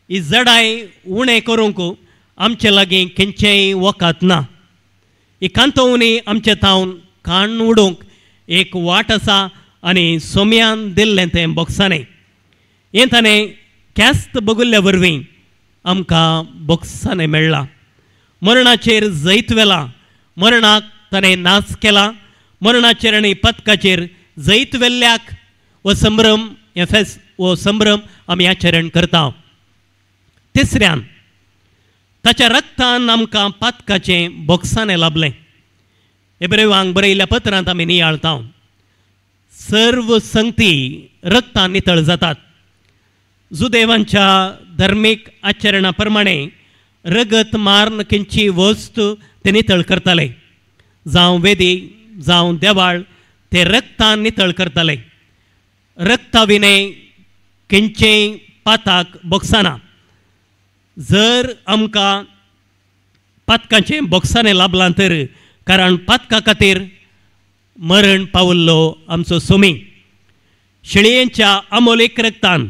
ही जडाय उणें करूंक आमचे लागीं खंयचेंय वखद ना. ही कांतोवणी आमचे थावन काण उडोवंक एक वाट आसा आनी सोम्यान दिल्लें तें बोक्साणें. हें ताणें ख्यास्त बगुल्ल्या वरवीं आमकां बोक्साणें मेळ्ळां. मरणाचेर जैत व्हेलां, मरणाक ताणें नाच केला. मरणाचेर आनी पथकाचेर जैत व्हेल्ल्याक हो संभ्रम हें फेस्त हो संभ्रम आमी आचरण करता. तिसऱ्यान ताच्या रक्तान आमकां पातकाचें बोक्साणें लाभलें. एब्रेवांक बरयल्ल्या पत्रांत आमी नियाळता सर्व संगती रक्तान नितळ जातात. जुदेवांच्या धर्मीक आचरणा प्रमाणे रगत मारून खंयची वस्त ते नितळ करताले, जावं वेदी जावं देवाळ ते रक्तान नितळ करताले. रक्ता विणें खंयचेय पाताक बोगसना. जर आमकां पातकाचें बोगसाणें लाभलां तर कारण पातका खातीर मरण पावल्लो आमचो सोमी शेळयेच्या अमोलीक रक्तान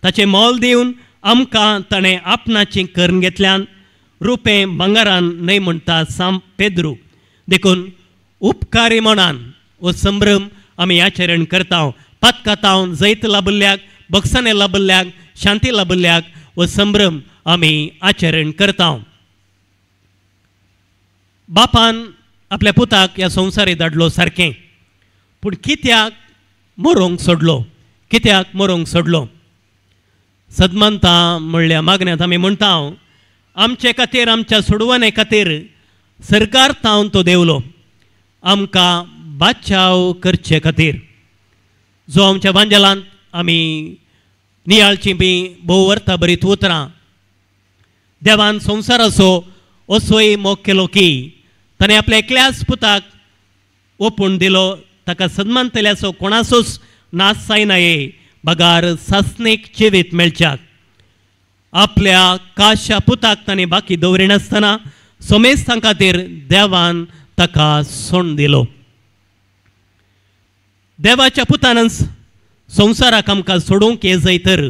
ताचें मोल दिवन आमकां ताणें आपणाचें करून घेतल्यान रुपें भांगरान न्हय म्हणटा साम पेद्रू. देखून उपकारी मनान हो संभ्रम आमी आचरण करता. पातकातावन जैत लाभिल्ल्याक, बक्षाणें लाभिल्ल्याक, शांती लाभिल्ल्याक हो संभ्रम आमी आचरण करता. बापान आपल्या पुताक ह्या संवसारी धाडलो सारकें, पूण कित्याक मरोंक सोडलो? कित्याक मरोंक सोडलो? सदमंता म्हणल्या मागण्यांत आमी म्हणटा आमचे खातीर, आमच्या सोडवणे खातीर सरकार तावन तो देवलो आमकां बाचाव करचे खातीर. जो आमच्या वांजेलांत आमी नियाळची बी भोव वर्ता बरीत उतरां देवान संवसाराचो असोय मोग केलो की ताणें आपल्या एकल्याच पुताक ओपून दिलो, ताका सन्मानतल्याचो कोणाचोच नाश जायना ये बगार सासणीक जिवीत मेळच्याक. आपल्या काशा पुताक ताणें बाकी दवरिनासतना सोमेस्तां खातीर देवान ताका सोण दिलो. देवाच्या पुतानच संवसाराक आमकां सोडूंक ये जाय तर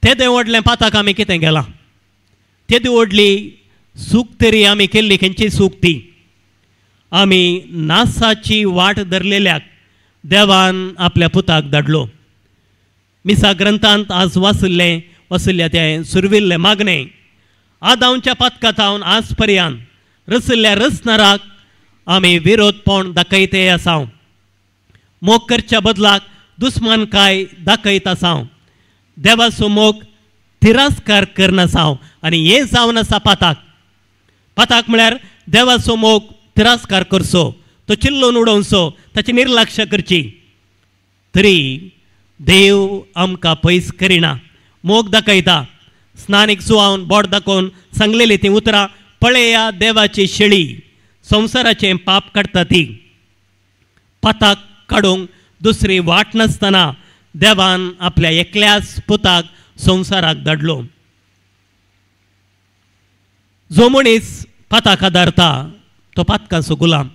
तेदें व्हडलें पाताक आमी कितें गेलां? तेदी व्हडली चूक तरी आमी केल्ली खंयची चूक ती? आमी नासाची वाट धरलेल्याक देवान आपल्या पुताक धाडलो. मिसा ग्रंथांत आज वाचिल्लें वाचिल्ल्या तें सुरविल्लें मागणें आदांवच्या पातकातावन आज पर्यंत रचिल्ल्या रचणाराक आमी विरोधपण दाखयते आसा. मोग करच्या बदलाक दुस्मानकाय दाखयत आसा. देवाचो मोग तिरस्कार करनासा आनी हें जावन आसा पाताक. पाताक म्हळ्यार देवाचो मोग तिरस्कार करचो, तो चिल्लोवन उडोवचो, ताची निर्लक्ष करची. तरी देव आमकां पयस करिना, मोग दाखयता. स्नानीक सुवावन बोट दाखोवन सांगलेली ती उतरां, पळया देवाची शेळी संवसाराचें पाप काडटा ती. पाताक काडूंक दुसरी वाट नासतना देवान आपल्या एकल्याच पुताक संवसाराक धाडलो. जो मनीस पाताक आदारता तो पातकाचो गुलाम.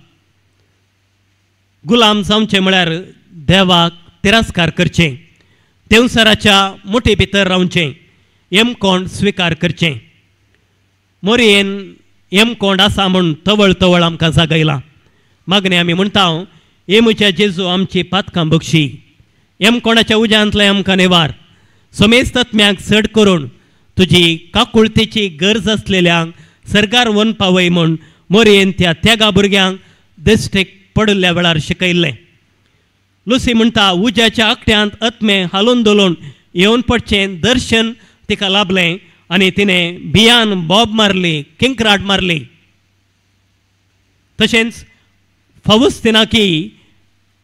गुलाम जावचें म्हळ्यार देवाक तिरस्कार करचें, देवसराच्या मुठी भितर रावचें, यमकोंड स्विकार करचें. मोरयेन यमकोंड आसा म्हूण तवळ तवळ आमकां जागयलां. मागणें आमी म्हणटा, येमुच्या जेजू आमची पातकां बक्षी, यमकोंडाच्या उज्यांतलें आमकां निवार. समेस्त आत्म्याक चड करून तुजी काकुळतेची गरज आसलेल्यांक सरकार वन पावय म्हूण मोरयेन त्या त्यागा भुरग्यांक दिश्टीक पडिल्ल्या वेळार शिकयल्लें. लुसी म्हणटा, उज्याच्या आकट्यांत आत्मे हालून धोलून येवन पडचें दर्शन तिका लाभलें आनी तिणें बियान बॉब मारली, किंकराट मारली. तशेंच फावुस्तिनाकी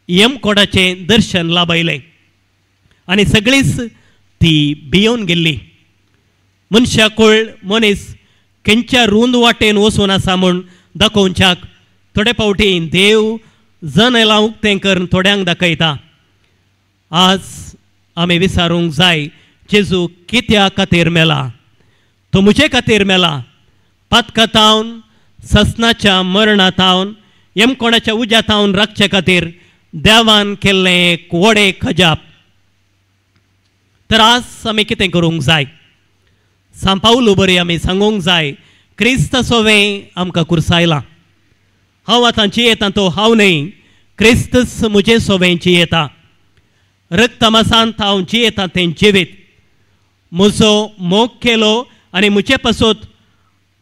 यमकोडाचें दर्शन लाभयलें आनी सगळीच ती भियोवन गेल्ली. मनशाकूळ मनीस खंयच्या रूंद वाटेन वचून आसा म्हूण दाखोवच्याक थोडे फावटी देव जनेलां उक्तें करून थोड्यांक दाखयता. आज आमी विचारूंक जाय, जेजू कित्या खातीर मेला? तो म्हजे खातीर मेला. पातकां ससनाच्या मरणा थावन यमकोणाच्या उज्या थावन राखचे खातीर देवान केल्लें एक व्हडें खजाप. तर आज आमी कितें करूंक जाय? सांव पावलू बरी आमी सांगूंक जाय, क्रिस्त सोवें आमकां कुर्सायला. हांव आतां जियेता तो हांव न्हय, क्रिस्तच म्हजे सोवें जियेता. रक्तमासांत हांव जियेता तें जिवीत म्हजो मोग केलो आनी म्हजे पासत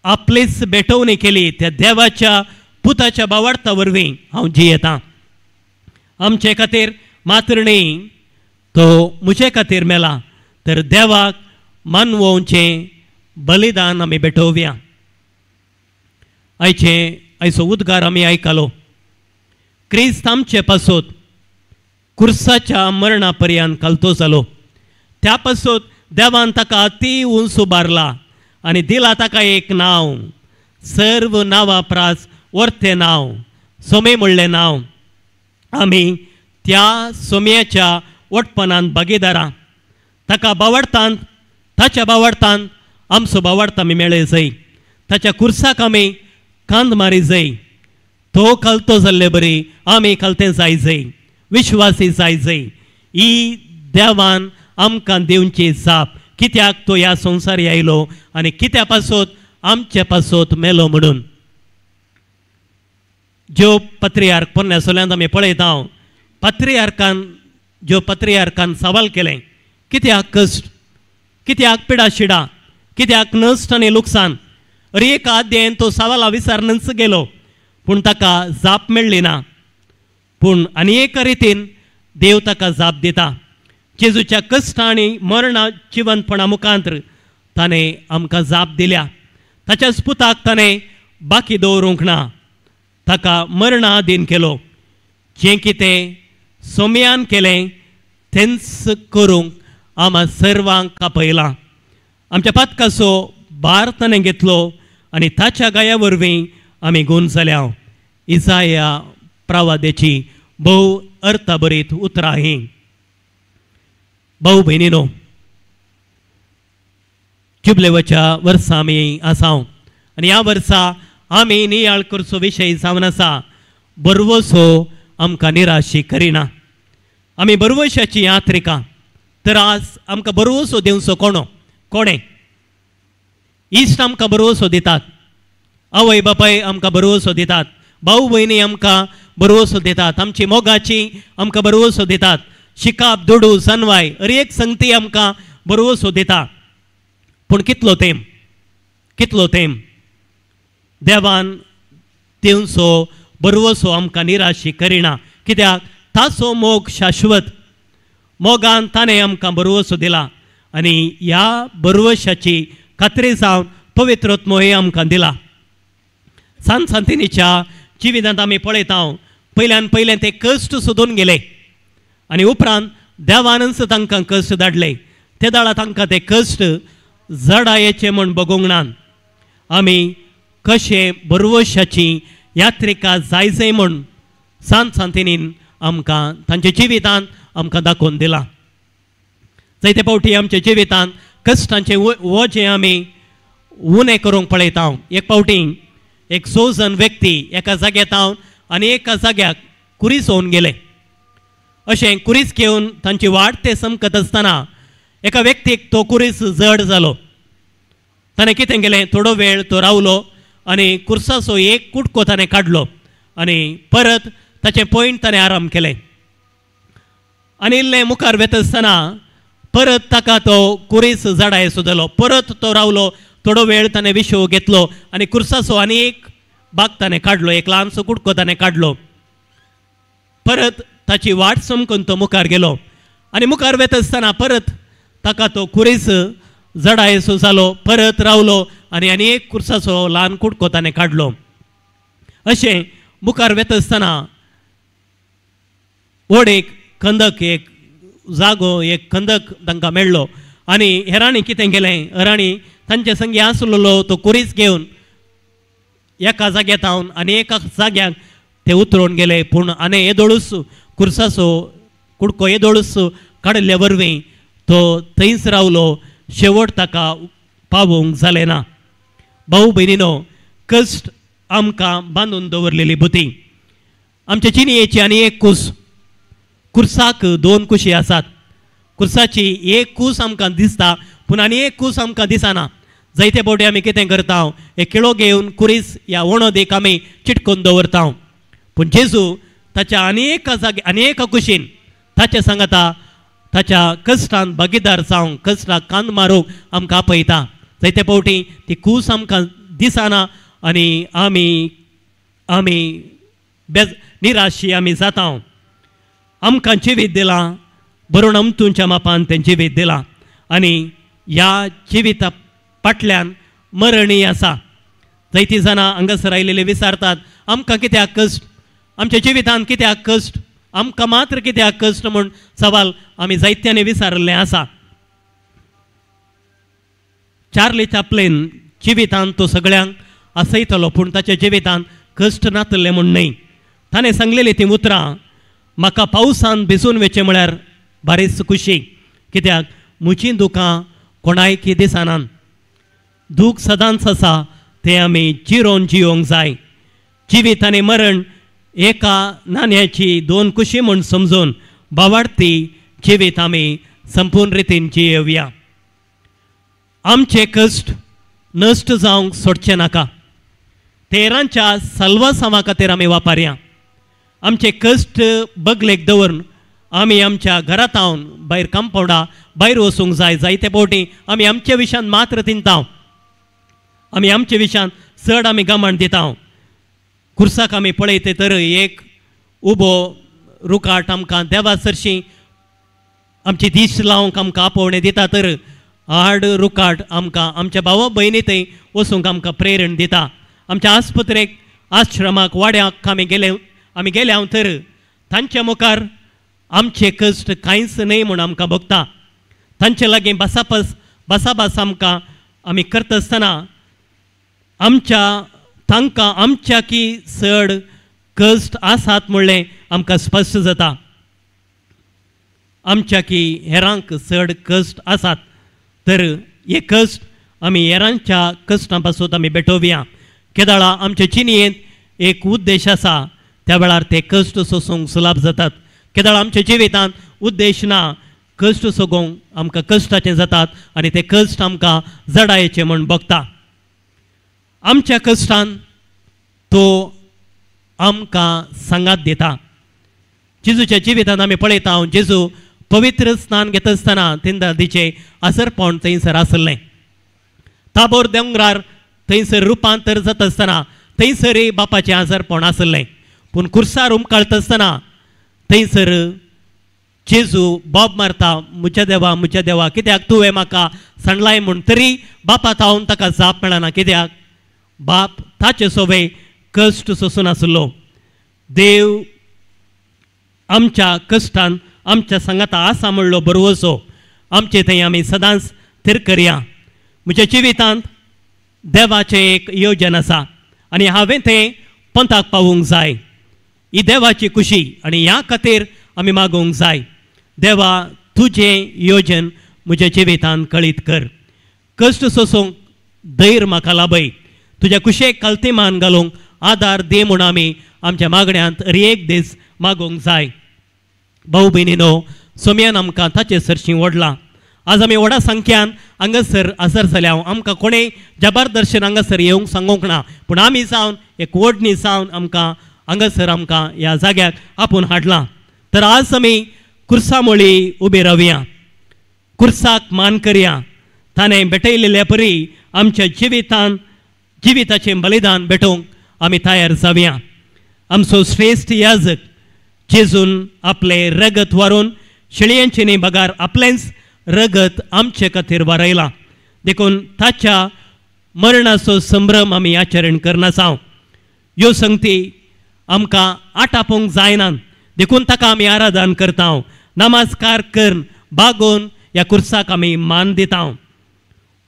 आपलीच भेटवणी केली त्या देवाच्या पुताच्या बावार्था वरवीं हांव जियेता. आमचे खातीर मात्र न्हय, तो म्हजे खातीर मेला. तर देवाक मानवोवचें बलिदान आमी भेटोवया. आयचे आयचो उद्गार आमी आयकलो, क्रिस्त आमचे पासत कुर्साच्या मरणा पर्यंत कालतो जालो. त्या पासत देवान ताका अती उंच उबारला आनी दिला ताका एक नांव, सर्व नांवा प्रास वर्तें नांव, सोमे म्हणलें नांव. आमी त्या सोम्याच्या वटपणांत भागीदारां. ताका बावडतांत, ताच्या बावडतांत आमचो बावडता आमी मेळय जाय. ताच्या कुर्साक आमी कांद मारी जाय. तो खालतो जाल्ले बरी आमी खालतें जाय जाय, विश्वासी जाय जाय. ही देवान आमकां दिवची जाप, कित्याक तो ह्या संवसार आयलो आनी कित्या पासत आमचे पासत मेलो म्हणून. ज्यो पत्रियार्क पोरण्या सोल्यांत आमी पळयता, पत्रियार्कान ज्यो पत्रियार्कान सवाल केलें, कित्याक कश्ट, कित्याक पिडा शिडा, कित्याक नश्ट आनी लुकसान. अरे एका अध्यायन तो सवाला विचारनच गेलो, पूण ताका जाप मेळ्ळी ना. पूण आनी एका रितीन देव ताका जाप दिता. जेजूच्या कश्ट आनी मरणा जिवंतपणा मुखांतर ताणें आमकां जाप दिल्या. ताच्याच पुताक ताणें बाकी दवरूंक ना, ताका मरणा अधीन केलो. जें कितें सोम्यान केलें तेंच करूंक आमा सर्वांक आपयलां. आमच्या पातकाचो भार ताणें घेतलो आनी ताच्या गाया वरवीं आमी गूण जाल्या. इजाया प्रवादेची भोव अर्थभरीत उतरां हीं. भाऊ भयणीनो, जुबलेवाच्या वर्सा आमी आसा आनी ह्या वर्सा आमी नियाळ करचो विशय जावन आसा, बरवसो आमकां निराशी करिना. आमी बरवशाची यात्रिका. तर आज आमकां बरवसो दिवचो कोणो कोणें? इश्ट आमकां बरवसो दितात, आवय बापाय आमकां बरवसो दितात, भाऊ भयणी आमकां बरवसो दितात, आमची मोगाची आमकां बरवसो दितात, शिकाप दुडू सनवाय हर एक संगती आमकां बरवसो दिता. पूण कितलो तेंप, कितलो तेंप देवान दिवचो बरवसो आमकां निराशी करिना. कित्याक ताचो मोग शाश्वत. मोगान ताणें आमकां बरवसो दिला आनी ह्या बरवशाची खात्री जावन पवित्र आत्मोय आमकां दिला. सांत सांतिनीच्या जिवितांत आमी पळयता पयल्यान पयलें ते कश्ट सोदून गेले आनी उपरांत देवानच तांकां कश्ट धाडले. ते दाळा तांकां ते कश्ट जडायेचे म्हूण बगोवंक ना. आमी कशें बरवशाची यात्रिका जाय जाय म्हूण सांत सांतिनीन आमकां तांच्या जिवितांत आमकां दाखोवन दिलां. जायते फावटी आमच्या जिवितांत कश्टांचें वजें आमी उणें करूंक पळयता. एक फावटी एक 6 व्यक्ती एका जाग्यार थावन आनी एका जाग्याक कुरीस होवन गेले. अशें कुरीस घेवन तांची वाट ते समकत आसतना एका व्यक्तीक तो कुरीस जड जालो. ताणें कितें केलें, थोडो वेळ तो रावलो आनी कुर्साचो एक कुटको ताणें काडलो आनी परत ताचें पॉयंट ताणें आराम केलें. आनी इल्लें मुखार वेता आसतना परत ताका तो कुरीस जडायसो जालो. परत तो रावलो, थोडो वेळ ताणें विशो घेतलो आनी कुर्साचो आनी एक बाग ताणें काडलो, एक ल्हानसो कुटको ताणें काडलो. परत ताची वाट समकून तो मुखार गेलो आनी मुखार वेता आसतना परत ताका तो कुरीस जडायसो जालो. परत रावलो आनी आनी एक कुर्साचो ल्हान कुटको ताणें काडलो. अशें मुखार वेता आसतना व्हड एक खंदक, एक जागो, एक खंदक तांकां मेळ्ळो आनी हेरांनी कितें केलें, हेरांनी तांचे संगी आसलेलो तो कुरीस घेवन एका जाग्यार थावन आनी एका जाग्याक ते उतरून गेले. पूण आनी येदोळूच कुर्साचो कुडको येदोळूच काडिल्ले वरवीं तो थंयच रावलो. शेवट ताका पावोवंक जालें ना. भाऊ भयणीनो, कश्ट आमकां बांदून दवरलेली बुती. आमचे चिनयेची आनी एक कूस, कुर्साक 2 कुशी आसात. कुर्साची एक कूस आमकां दिसता पूण आनी एक कूस आमकां दिसना. जायते फावटी आमी कितें करता, एक किळो घेवन कुरीस ह्या वणोदीक आमी चिटकून दवरता. पूण जेजू ताच्या आनी एका जागे आनी एका कुशीन ताच्या सांगता ताच्या कश्टान भागीदार जावंक, कश्टाक कान मारूंक आमकां आपयता. जायते फावटी ती कूस आमकां दिसना आनी आमी आमी बेज निराशी आमी जाता. आमकां जिवीत दिलां बरोवन अमतूंच्या मापान तें जिवीत दिलां आनी ह्या जिविता फाटल्यान मरणीय आसा. जायतीं जाणां हांगासर आयिल्ले विचारतात आमकां कित्याक कश्ट, आमच्या जिवितांत कित्याक कश्ट, आमकां मात्र कित्याक कश्ट म्हूण सवाल आमी जायत्यांनी विचारिल्लें आसा. चार्ली चॅप्लिन जिवितांत तो सगळ्यांक आसयतलो पूण ताच्या जिवितांत कश्ट नातले म्हूण न्हय. ताणें सांगलेलीं तीं उतरां, म्हाका पावसान भिजून वचचें म्हळ्यार बारीच खुशी, कित्याक म्हजीं दुकां कोणायकी दिसनात. दूख सदांच आसा, तें आमी जिरोवन जियोंक जाय. जिवीत आनी मरण एका नाण्याची 2 कुशी म्हूण समजून बावाडती जिवीत आमी संपूर्ण रितीन जियोवया. आमचे कश्ट नश्ट जावंक सोडचें नाका. तेरांच्या सल्वासांवा खातीर आमी वापरया. आमचे कश्ट बगलेक दवरून आमी आमच्या घरांत भायर कंपावंडा भायर वचूंक जाय. जायते फावटी आमी आमच्या विशयांत मात्र चिंतता, आमी आमच्या विशयांत चड आमी गमण दिता. कुर्साक आमी पळयते तर एक उबो रुखाट आमकां देवा सरशी आमची दीस लावंक आमकां आपोवणें दिता, तर आड रुखाट आमकां आमच्या भावा भयणी थंय वचूंक आमकां प्रेरण दिता. आमच्या आस्पत्रेक, आश्रमाक, वाड्याक आमी गेले हांव तर तांच्या मुखार आमचे कश्ट कांयच न्हय म्हूण आमकां भोगता. तांचे लागीं भासाभास आमकां आमी करता आसतना आमच्या तांकां आमच्या की चड कश्ट आसात म्हणलें आमकां स्पश्ट जाता. आमच्या की हेरांक चड कश्ट आसात तर हे कश्ट आमी हेरांच्या कश्टां पासून आमी भेटोवया. केदाळा आमच्या चिनयेंत एक उद्देश आसा, त्या वेळार ते कश्ट सोसूंक सुलाभ जातात. केदाळा आमच्या जिवितांत उद्देश ना, कश्ट सोगोवंक आमकां कश्टाचे जातात आनी ते कश्ट आमकां जडायेचे म्हूण भोगता. आमच्या कश्टान तो आमकां सांगात दिता. जेजूच्या जिवितांत आमी पळयता, जेजू पवित्र स्नान घेता आसतना तिंदादीचें आसरपण थंयसर आसलें. ताबोर दोंगरार थंयसर रुपांतर जाता आसतना थंयसरय बापाचें आसरपण आसलें. पूण कुर्सार उमकाळता आसतना थंयसर जेजू बोब मारता, म्हज्या देवा म्हज्या देवा कित्याक तुवें म्हाका सांडलाय म्हूण, तरी बापा थावन ताका जाप मेळना. कित्याक बाप ताचे सोबे कश्ट सोसून आसलो. देव आमच्या कश्टान आमच्या सांगाता आसा म्हणलो बरवसो आमचे थंय आमी सदांच थीर करया. म्हज्या जिवितांत देवाचें एक योजन आसा आनी हांवें तें पंथाक पावूंक जाय. ही देवाची खुशी आनी ह्या खातीर आमी मागूंक जाय, देवा तुजें योजन म्हज्या जिवितांत कळीत कर, कश्ट सोसूंक धैर्य म्हाका लाभय, तुज्या कुशेक कल्तिमान घालूंक आदार दी म्हूण आमी आमच्या मागण्यांत एक दीस मागूंक जाय. भाऊ भयणीनो, सोम्यान आमकां ताचे सरशीं ओडलां. आज आमी व्हडा संख्यान हांगासर आसर जाल्या. आमकां कोणें जबरदर्शन हांगासर येवंक सांगूंक ना, पूण आमी जावन एक ओडणी जावन आमकां हांगासर आमकां ह्या जाग्याक आपूण हाडलां. तर आज आमी कुर्सामोळी उबी रावया, कुर्साक मान करया. ताणें भेटयलेल्या परी आमच्या जिवितान जिविताचें बलिदान भेटोवंक आमी तयार जावया. आमचो श्रेश्ठ याजक जेजून आपलें रगत वारून शेळयांचें न्ही बगार आपलेंच रगत आमचे खातीर वारयलां. देखून ताच्या मरणाचो संभ्रम आमी आचरण करनासांव. ह्यो संगती आमकां आटापूंक जायना, देखून ताका आमी आराधन करता, नमस्कार करून बागोवन ह्या कुर्साक आमी मान दिता.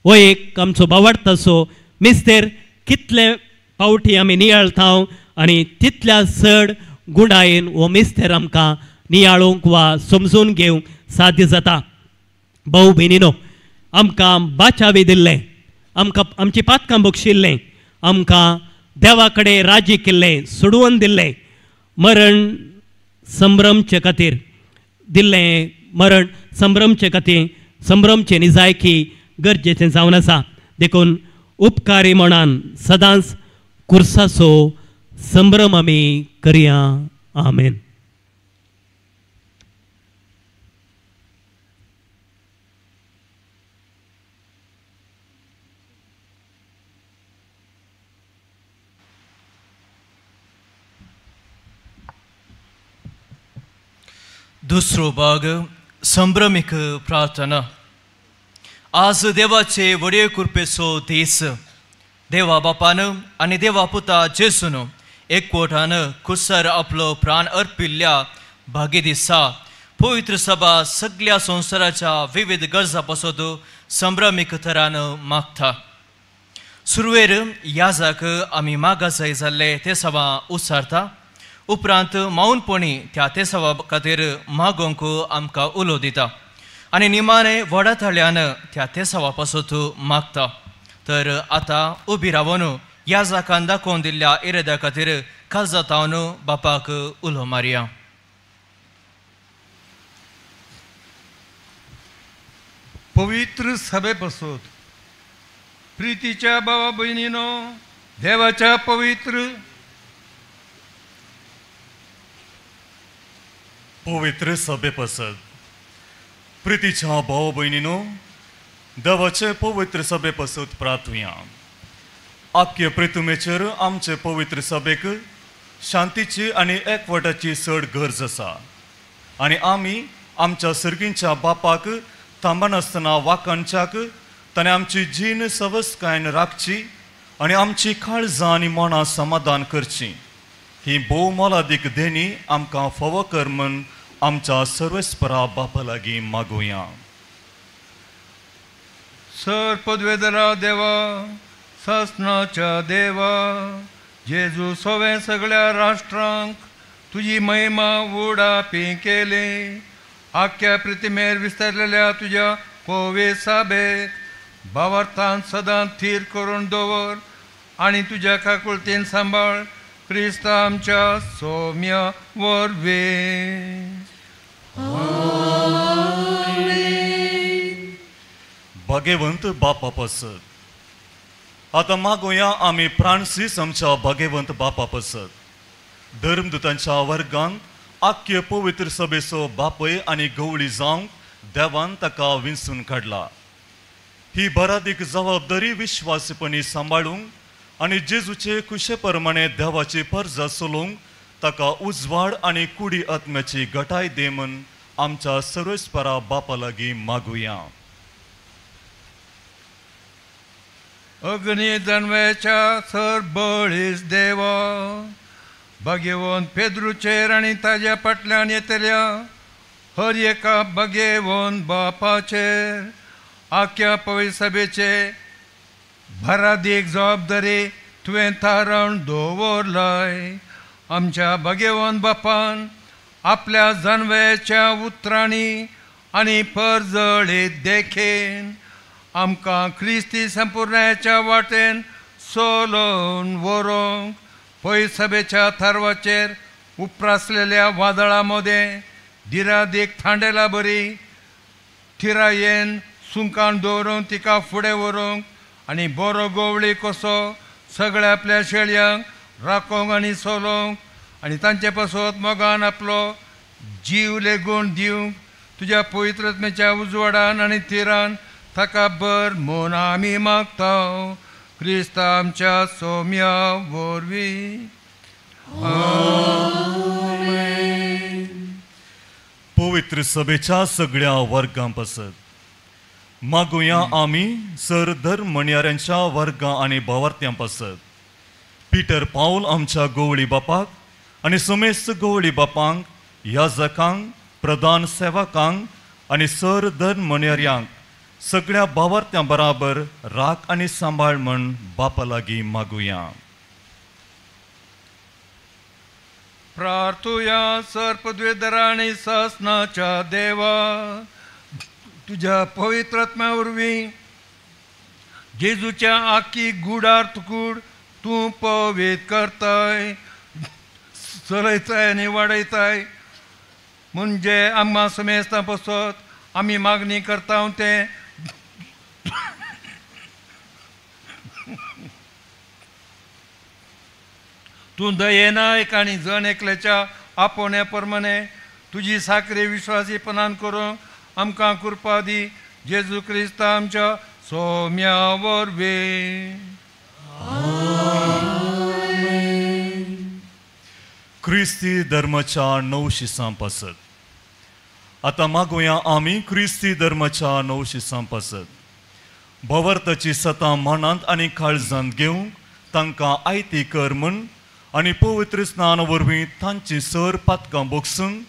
हो एक आमचो बावडतासो मिस्तेर कितले पावटी आमी नियाळता आनी तितल्या चड गुणायेन हो मिस्तेर आमकां नियाळूंक वा समजून घेवंक साध्य जाता. भाऊ भयणीनो, आमकां बाचावी दिल्लें, आमकां आमची पातकां बक्षिल्लें, आमकां देवा कडेन राजी केल्लें, सोडोवन दिल्लें, मरण संभ्रमचे खातीर दिल्लें, मरण संभ्रमचे खातीर संभ्रमचें निजायकी गरजेचें जावन आसा. देखून उपकारी मनान सदांच कुर्साचो संभ्रम आमी करया. आमेन. दुसरो भाग संभ्रमीक प्रार्थना. आज देवाचे व्हडे कृपेचो दीस. देवा बापान आनी देवा पुता जेजून एकवटान कुसर आपलो प्राण अर्पिल्ल्या भागी दिसा पवित्र सभा सगळ्या संवसाराच्या विविध गरजां पासत संभ्रमीक थरान मागता. सुरवेर याजाक आमी मागाजाय जाल्ले ते सभा उच्चारता, उपरांत मौनपणी त्या तेसावा खातीर मागोवंक आमकां उलो दिता आनी निमाणें व्हडा ताळ्यान त्या तेसावा पासत मागता. तर आतां उबी रावन ह्या जाकान दाखोवन दिल्ल्या इराद्या खातीर खासा जावन बापाक उलो मारया. पवित्र सभे पासत प्रितीच्या भावा भयणीनो, देवाच्या पवित्र पवित्र सभे पासत प्रितीच्या भाव भयणीनो, देवाचे पवित्र सभे पासत प्रार्थुया. आख्य प्रितुमेचेर आमचे पवित्र सभेक शांतीची आनी एकवटाची चड गरज आसा आनी आमी आमच्या सर्गींच्या बापाक थांबनासतना वाकांच्याक ताणें आमची जीण सवसकायेन राखची आनी आमची काळजां आनी मनां समाधान करची. ही भोव मोलादीक देणी आमकां फावो कर म्हूण आमच्या सर्वेस्परा बापा लागीं मागुया. सर पदवेदरा देवा, सासणाच्या देवा, जेजू सोवे सगळ्या राष्ट्रांक तुजी महिमा उडापी केली. आख्या प्रतिमेर विस्तारलेल्या तुज्या कोवे साबेक भावार्थान सदां थीर करून दवर आनी तुज्या काकुळतेन सांबाळ क्रिस्त आमच्या सौम्या वरवीं. भाग्यवंत बापा पासत आतां मागुया आमी फ्रांसीस आमच्या भाग्यवंत बापा पासत. धर्मदूतांच्या वर्गांत आख्य पवित्र सभेचो बापय आनी गवळी जावंक देवान ताका विंचून काडला. ही बरादीक जबाबदारी विश्वासीपणी सांबाळूंक आनी जेजूचे खुशे प्रमाणे देवाची परजा चलोवंक ताका उजवाड आनी कुडी आत्म्याची घटाय दे म्हूण आमच्या सर्वेस्परा बापा लागीं मागुया. अग्नी दनव्याच्या सर बळीस देवा बगेवन पेद्रूचेर आनी ताज्या फाटल्यान येतल्या हर एका बगेवन बापाचेर आख्या पवित्र सभेचे भरादीक जबाबदारी तुवें थारावन दवरलाय. आमच्या बगेवन बापान आपल्या जानव्याच्या उतरांनी आनी परजळीत देखीन आमकां क्रिस्ती संपुर्णाच्या वाटेन सोलोवन व्हरूंक पवित्र सभेच्या थारवाचेर उप्रासलेल्या वादळां मदें दिरादीक थांडेला बरी थिरायेन सुंकान दवरून तिका फुडें व्हरूंक आनी बरो गोवळी कसो सगळ्या आपल्या शेळयांक राखोंक आनी सोलोवंक आनी तांचे पासत मोगान आपलो जीव लेगून दिवंक तुज्या पवित्र आत्म्याच्या उजवाडान आनी थिरान ताका बर म्हूण आमी मागता क्रिस्ता आमच्या सोम्या वरवीं. पवित्र सभेच्या सगळ्या वर्गां पासत मागुया आमी सर धर्म म्हणयाऱ्यांच्या वर्गां आनी भावार्थ्यां पासत पिटर पावल आमच्या गोवळी बापाक आनी समेस्त गोवळी बापांक, याजकांक, प्रधान सेवकांक आनी सर धर्म म्हणयाऱ्यांक सगळ्या भावार्थ्यां बराबर राख आनी सांबाळ म्हण बापा लागीं मागुया. प्रार्थुया सर पदवेधरा आनी सासनाच्या देवा तुज्या पवित्र आत्म्या वरवीं जेजूच्या आखी गुडार्थ कूड तूं पवित्र करताय, चलयताय आनी वाडयताय म्हणजे आमकां समेस्तां पसत आमी मागणी करता तें तूं दयेनायक आनी जण एकल्याच्या आपोवण्या प्रमाणे तुजी साखरे विश्वासीपणान करूंक आमकां कृपा दी जेजू क्रिस्ता आमच्या सोम्या वरवीं. क्रिस्ती धर्माच्या 900 पासत आतां मागुया आमी क्रिस्ती धर्माच्या 900 पासत भवार्थाची सतां मनांत आनी काळजांत घेवंक तांकां आयती कर म्हूण आनी पवित्र स्नान वरवीं तांची सर पातकां बोगसून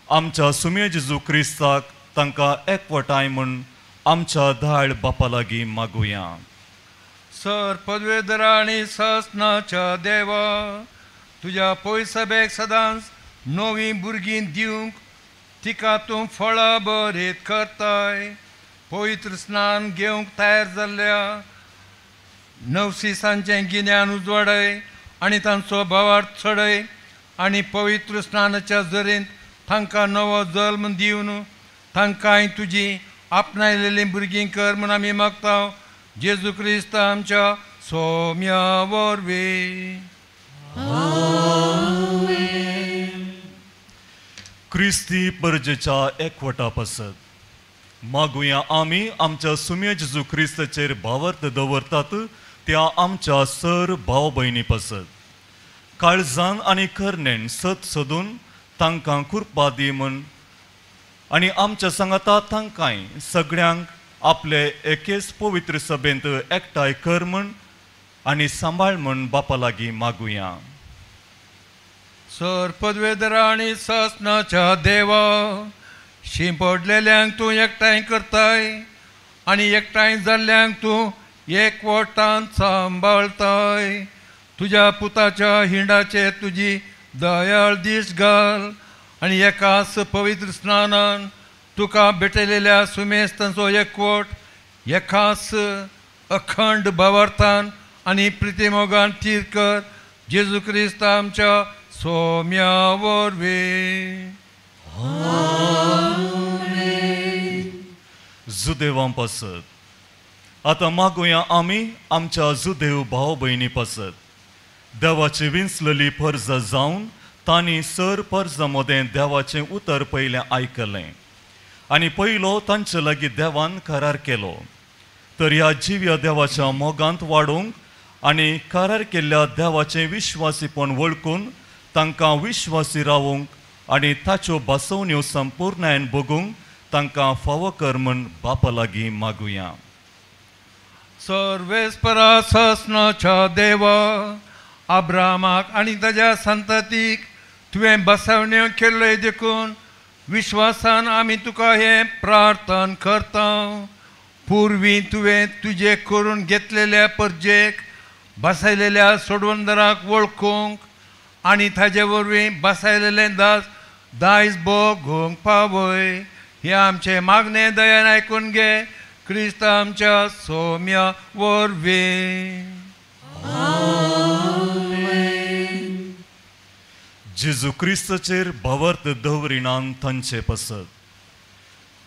आमच्या सुम्या जेजू क्रिस्ताक तांकां एकवटाय म्हूण आमच्या धाळ बापा लागीं मागुया. सर पदवेधरा आनी सासनाच्या देवा तुज्या पवित्र सभेक सदांच नवीं भुरगीं दिवंक तिका तूं फळां बरीत करताय. पवित्र स्नान घेवंक तयार जाल्ल्या नवसिसांचें गिन्यान उजवाडय आनी तांचो भावार्थ चडय आनी पवित्र स्नानाच्या जरींत तांकां नवो जल्म दिवन तांकांय तुजी आपणायलेलीं भुरगीं कर म्हूण आमी मागता जेजू क्रिस्त आमच्या सोम्या वरवीं. क्रिस्ती परजेच्या एकवटा पासत मागुया आमी आमच्या सुम्या जेजू क्रिस्ताचेर भावार्थ दवरतात त्या आमच्या सर भाव भयणी पासत काळजान आनी करणेन सत सोदून तांकां कृपा दी म्हूण आनी आमच्या सांगाता तांकांय सगळ्यांक आपले एकेच पवित्र सभेंत एकठांय कर म्हूण आनी सांबाळ म्हूण बापा लागीं मागुया. सर पदवेधरा आनी सासनाच्या देवा शिंपडलेल्यांक तूं एकठांय करताय आनी एकठांय जाल्ल्यांक तूं एकवटान सांबाळताय. तुज्या पुताच्या हिंडाचेर तुजी दयाळ दीस घाल आनी एकाच पवित्र स्नानान तुका भेटयलेल्या सुमेस्तांचो एकवट एकाच अखंड भावार्थान आनी प्रितीमोगान थीर कर जेजू क्रिस्त आमच्या सोम्या वरवीं. जुदेवां पासत आतां मागुया आमी आमच्या जुदेव भाव भयणी पासत देवाची विंचलेली फर्ज जावन तांणी सर पर्जा मदें देवाचें उतर पयलें आयकलें आनी पयलो तांचे लागीं देवान करार केलो तर ह्या जिव्या देवाच्या मोगांत वाडोवंक आनी करार केल्ल्या देवाचें विश्वासीपण वळखून तांकां विश्वासी रावूंक आनी ताच्यो बसवण्यो संपूर्णायन बगूंक तांकां फावो कर म्हूण बापा लागीं मागुया. सर्वेस्परा ससनाच्या देवा, अब्रामाक आनी ताज्या संततीक तुवें बसवण्यो केल्ल्यो देखून विश्वासान आमी तुका हें प्रार्थना करता. पुर्वी तुवें तुजे करून घेतलेल्या परजेक बसयलेल्या सोडवणदाराक वळखूंक आनी ताजे वरवीं बसयलेलें दास दायज भोगूंक पावय. हें आमचें मागणें दयान आयकून घे, क्रिस्त आमच्या सोम्या वरवीं. जेजू क्रिस्ताचेर भावार्थ दवरिनान तांचे पासत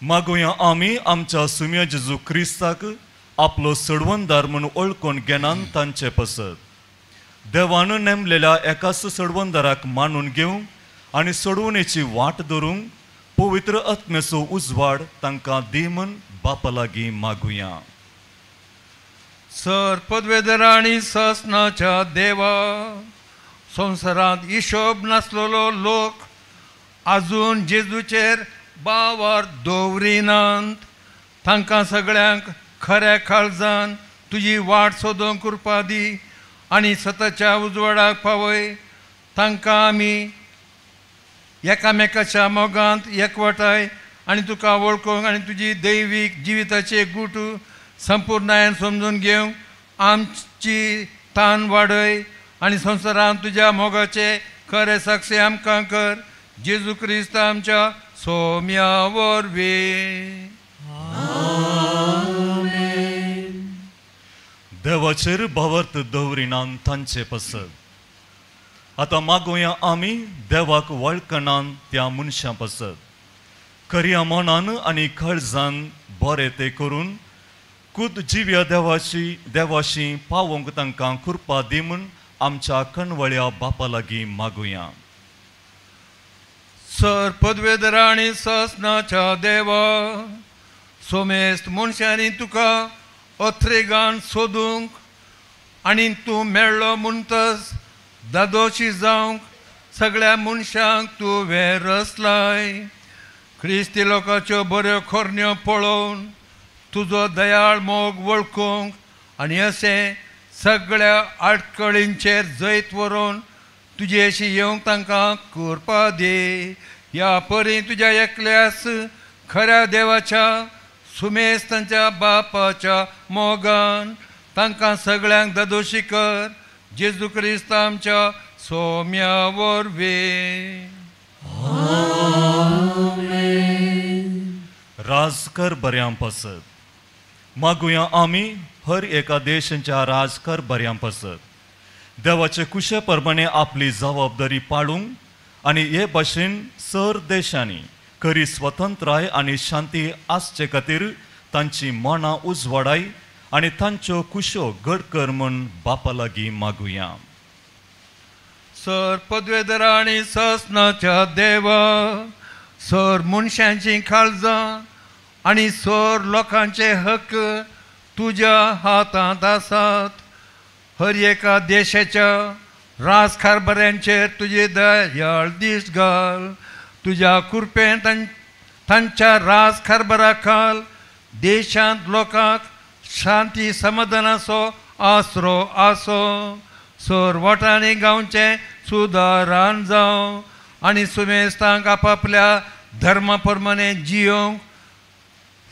मागुया. आमी आमच्या सुम्या जेजू क्रिस्ताक आपलो सडवणदार म्हूण वळखून घेनान तांचे पासत देवान नेमलेल्या एकाच सडवणदाराक मानून घेवंक आनी सोडवणेची वाट धरूंक पवित्र आत्म्याचो उजवाड तांकां दी म्हूण बापा लागीं मागुया. सर पदवेधर आनी ससनाच्या देवा, संवसारांत हिशोब नासलेलो लोक आजून जेजूचेर बावार दवरिनात. तांकां सगळ्यांक खऱ्या काळजान तुजी वाट सोदूंक कृपा दी आनी सताच्या उजवाडाक पावय. तांकां आमी एकामेकाच्या मोगांत एकवटाय आनी तुका वळखूंक आनी तुजी दैवीक जिविताचे गूट संपूर्णायन समजून घेवंक आमची तान वाडय आनी संवसारांत तुज्या मोगाचे खरे साक्षी आमकां कर. जेजू क्रिस्त आमच्या सोम्या वरवीं. देवाचेर भावार्थ दवरिनान तांचे पासत आतां मागुया आमी देवाक वळखनान त्या मनशां पासत खऱ्या मनान आनी काळजान बरें तें करून खुद जिव्या देवाशी पावोवंक तांकां कृपा दी म्हूण आमच्या कणवळ्या बापा लागीं मागुया. सर पदवेधर आनी ससनाच्या देवा, सोमेस्त मनशांनी तुका अत्रेगान सोदूंक आनी तूं मेळ्ळो म्हणटच दादोशी जावंक सगळ्या मनशांक तुवें रसलाय. क्रिस्ती लोकांच्यो बऱ्यो खोरण्यो पळोवन तुजो दयाळ मोग वळखूंक आनी अशें सगळ्या आडखळींचेर जैत व्हरून तुजेशी येवंक तांकां कृपा दी. ह्या परी तुज्या एकल्यास खऱ्या देवाच्या सुमेस तांच्या बापाच्या मोगान तांकां सगळ्यांक दादोशी कर. जेजू क्रिस्त आमच्या सोम्या वरवीं. राजकर बऱ्यां पासत मागुया आमी हर एका देशाच्या राजकर बऱ्यां पासत देवाचे कुशे प्रमाणे आपली जबाबदारी पाळूंक आनी हे भाशेन सर देशांनी खरी स्वतंत्राय आनी शांती आसचे खातीर तांची मनां उजवाडाय आनी तांच्यो कुश्यो घट कर म्हूण बापा लागीं मागुया. सर पदवेधर आनी ससनाच्या देवा, सर मनशांची काळजां आनी सर लोकांचे हक्क तुज्या हातांत आसात. हर एका देशाच्या राजकारभाऱ्यांचेर तुजी दयाळ दीस घाल. तुज्या कृपेन तांच्या राजकारभारा खाल देशांत लोकांक शांती समाधानाचो आसरो आसो. सर वाटांनी गांवचें सुदारण जावं आनी सुमेस्तांक आपापल्या धर्मा प्रमाणे जियोंक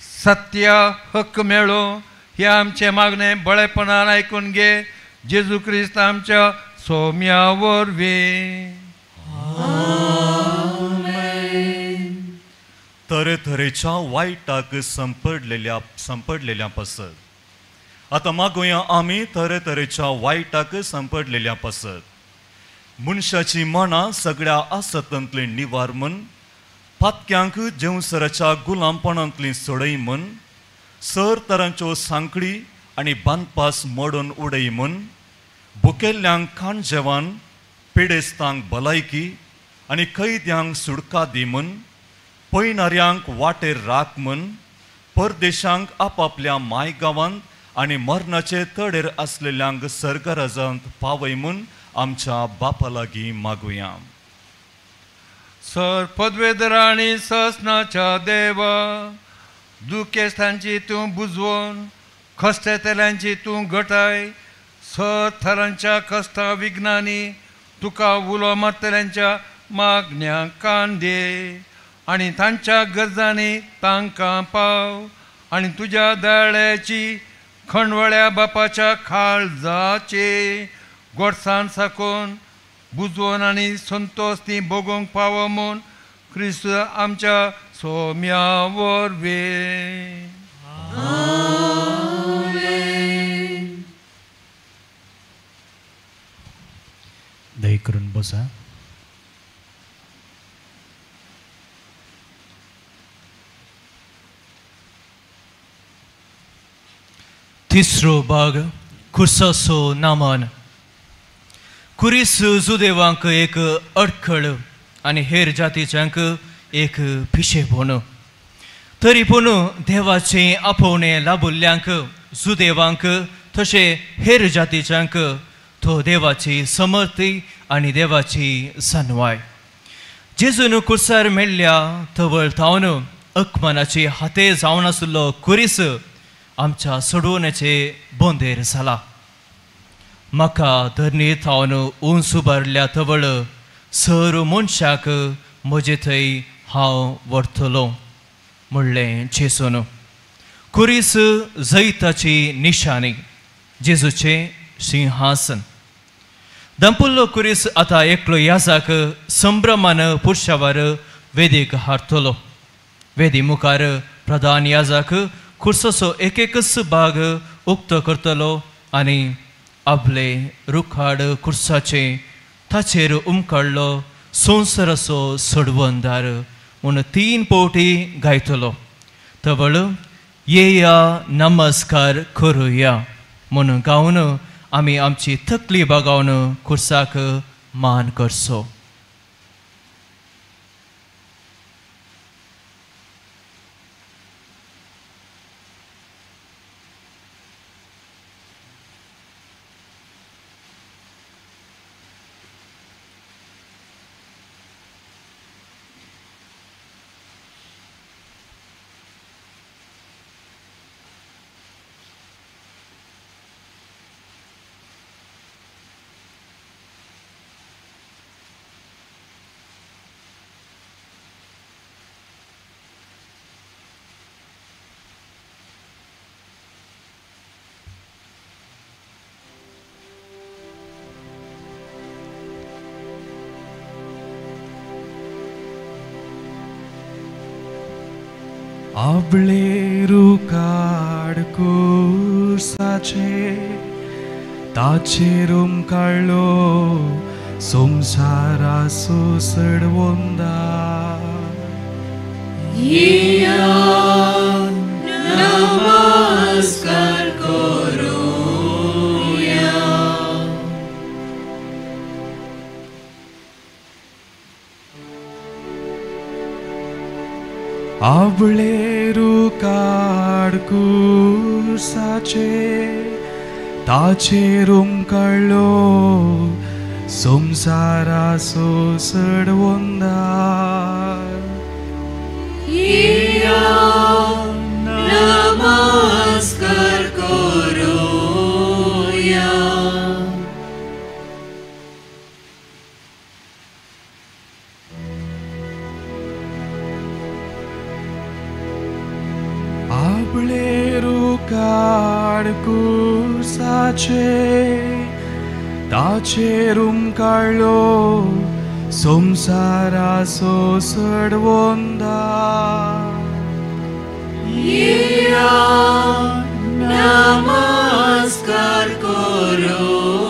सत्य हक्क मेळो. हे आमचें मागणें बळेपणान आयकून घे, जेजू क्रिस्त आमच्या सोम्या वरवीं. तरेतरेच्या वायटाक संपडलेल्या पासत आतां मागुया आमी तरेतरेच्या वायटाक संपडलेल्या पासत मनशाची मनां सगळ्या आसतांतली निवार म्हूण पातक्यांक जेवसराच्या गुलामपणांतली सोडय म्हूण सर तरांच्यो सांकळी आनी बांदपास मोडून उडय म्हूण भुकेल्ल्यांक खाण जेवण, पिडेस्तांक भलायकी आनी कैद्यांक सुडका दी म्हूण पयणाऱ्यांक वाटेर राख म्हूण परदेशांक आपापल्या माय गांवांत आनी मरणाचे तडेर आसलेल्यांक सरकाराजांत पावय म्हूण आमच्या बापा लागीं मागुया. सर पदवेदरा आनी ससनाच्या देवा दुखेस्तांची तूं बुजवण खस्तेतल्यांची तूं घटाय सर थरांच्या कश्टा विघ्नांनी तुका उलो मारतल्यांच्या मागण्यांक कान दे आनी तांच्या गरजांनी तांकां पाव आनी तुज्या दयाळ्याची खणवळ्या बापाच्या काळजाचे गोडसान साकून बुजवण आनी संतोश ती भोगोवंक पावो म्हूण क्रिस्त आमच्या सोम्या वरवीं. दया करून बसा. तिसरो भाग खुर्साचो नामन. कुरीस जुदेवांक एक अडखळ आनी हेर जातीच्यांक एक पिशेपण तरी पूण देवाचें आपोवणें लाबुल्ल्यांक जुदेवांक तशें हेर जातीच्यांक तो देवाची समर्थी आनी देवाची सनवाय. जेजून कुर्सार मेळ्ळ्या तवळ थावन अकमनाची हाते जावन आशिल्लो कुरीस आमच्या सोडवण्याचे बोंदेर जाला. म्हाका धरणी थावन उंच उबारल्या तवळ सर मनशाक म्हजे थंय हांव व्हरतलो म्हणलें जेजून. कुरीस जैताची निशाणी जेजूचें सिंहासन. दंपुल्लो कुरीस आतां एकलो याजाक संभ्रमान पुरशावार वेदीक हाडटलो. वेदी मुखार प्रधान याजाक खुर्साचो एक एकच भाग उक्तो करतलो आनी आपले रुखाड खुर्साचे ताचेर उमकाडलो संवसाराचो सोडवणदार म्हूण 3 पवटी गायतलो. तवळ येया नमस्कार करुया म्हूण गावन आमी आमची तकली बागावन खुर्साक मान करचो. आवळे रुखाड कुर्साचे ताचेर उमकाडलो संवसाराचो सडवंदार. येया नमस्कार करुया. आवळे रुखाड कुर्साचे ताचेर उमकाडलो संवसाराचो सडवंदार. येया नमस्कार करुया. आवळे रुखाड कुर्साचे ताचेर उमकाडलो संवसाराचो सडवंदार. येया नमस्कार करुया.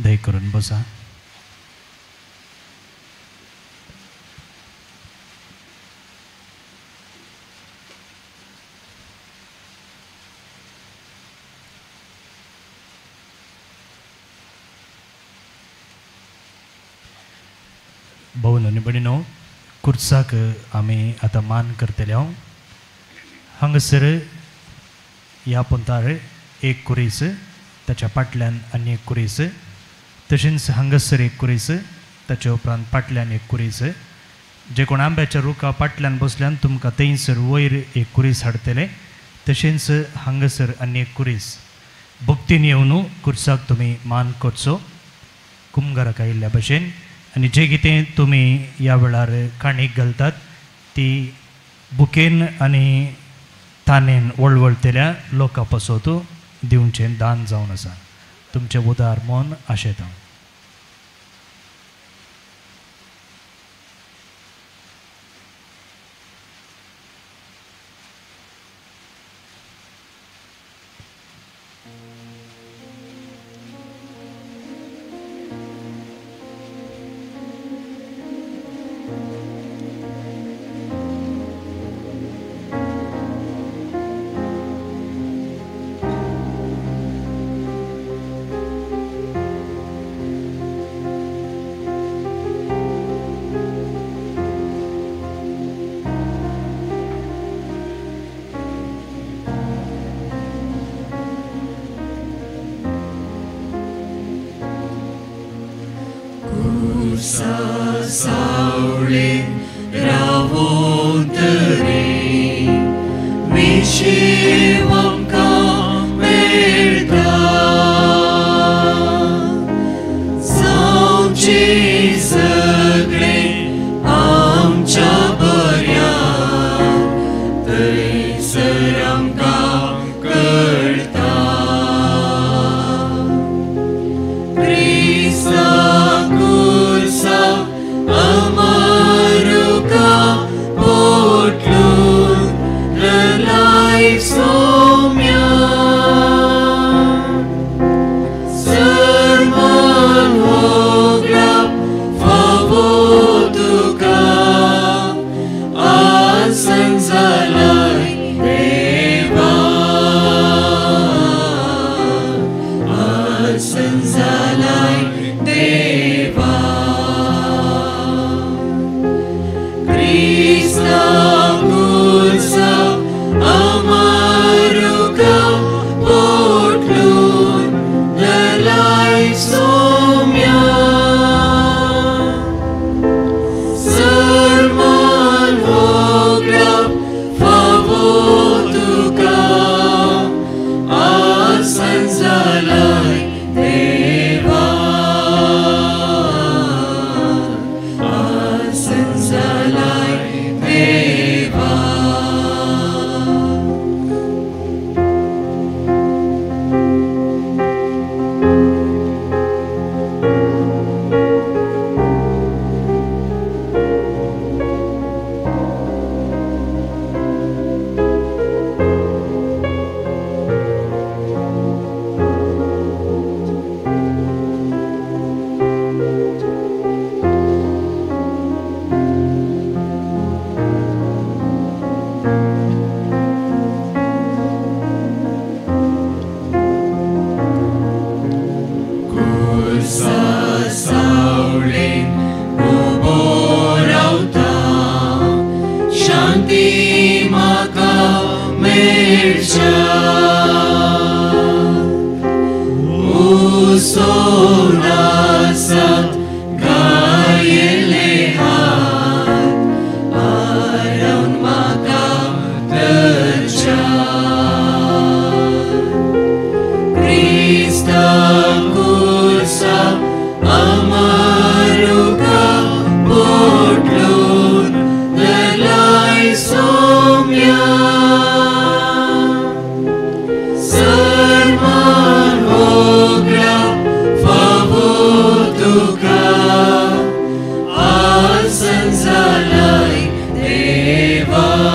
दया करून बसा. भाव आनी भयणीनो, खुर्साक आमी आतां मान करतले. हांव हांगासर ह्या पंथार एक कुरीस, ताच्या फाटल्यान आनी एक कुरीस, तशेंच हांगासर एक कुरीस, ताच्या उपरांत फाटल्यान एक कुरीस. जे कोण आंब्याच्या रुखा फाटल्यान बसल्यान तुमकां थंयसर वयर एक कुरीस हाडटले, तशेंच हांगासर आनी एक कुरीस. भक्तीन येवन खुर्साक तुमी मान करचो कुमगाराक आयिल्ल्या भशेन. आनी जे कितें तुमी ह्या वेळार काणीक घालतात ती बुकेन आनी तानेन वळवळटल्या लोकां पासत दिवचें दान जावन आसा. तुमचें उदार मन आशेता. Tuka, asan zalay deva.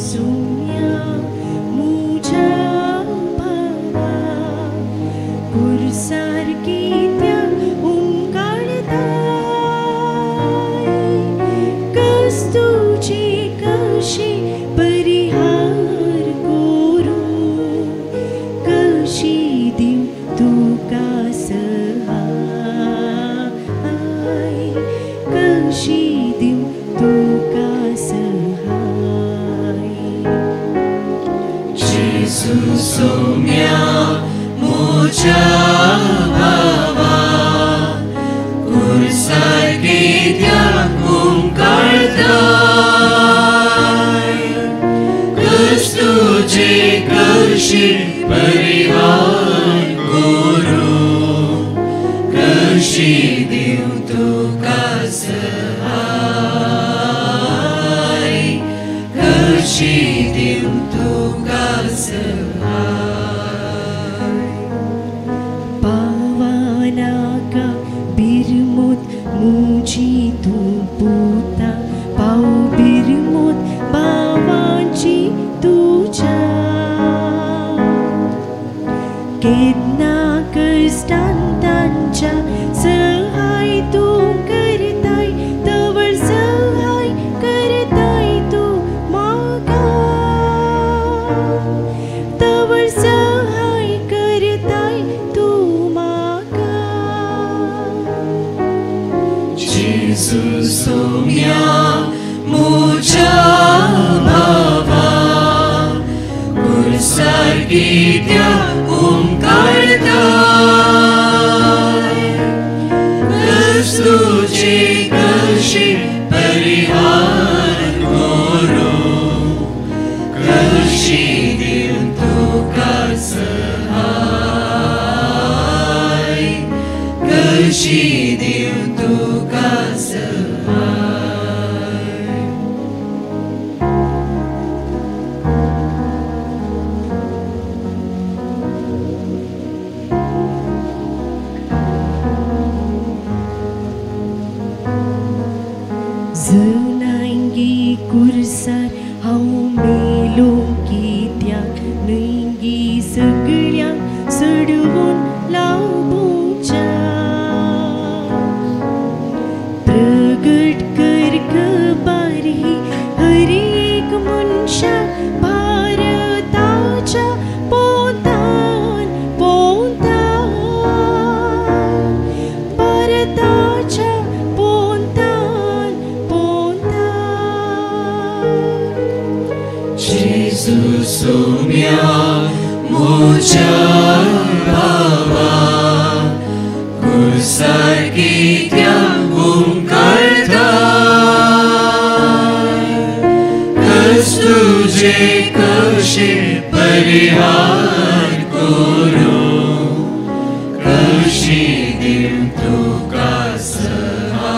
Saumya मुझ्या भावा कुर्सार कित्याक उमकाळताय कस्तुची कशी परिहार करूं कशी दिवं तुका सहाय कशी दिवं तुका सहाय जेजू सोम्या मुझ्या भावा कुर्सार कित्याक उमकाळताय कस्तुची कशी परिहार करूं कशी दिवं तुका सहाय कशी दिवं तुका सहाय पावानाका बिरमोत मुजी तूं पुता पाव बिरमोत भावांची तुज्या केन्ना कश्टान तांच्या सहाय तूं करताय तवळ सहाय करताय तूं म्हाका तवळ सहाय करताय तूं म्हाका जेजू सोम्या मुझ्या भावा कुर्सार कित्याक उमकाळताय कस्तुची कशी परिहार करूं कशी दिवं तुका सहाय कशी दिवं तुका सहाय जनांगी कुर्सार हांव मेलो कित्याक न्हयगी सगळ्यांक सडवून लावच्या प्रगट कर खबर ही हर एक मनशाक भारताच्या पोंतान पोंतान भारताच्या पोंतान पोंतान जेजू सोम्या मुझ्या भावा कुर्सार कित्याक उमकाळताय कस्तुचे कशे परिहार करूं कशी दिवं तुका सहाय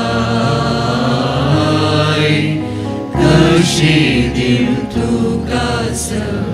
कशी दिवं तुका सहाय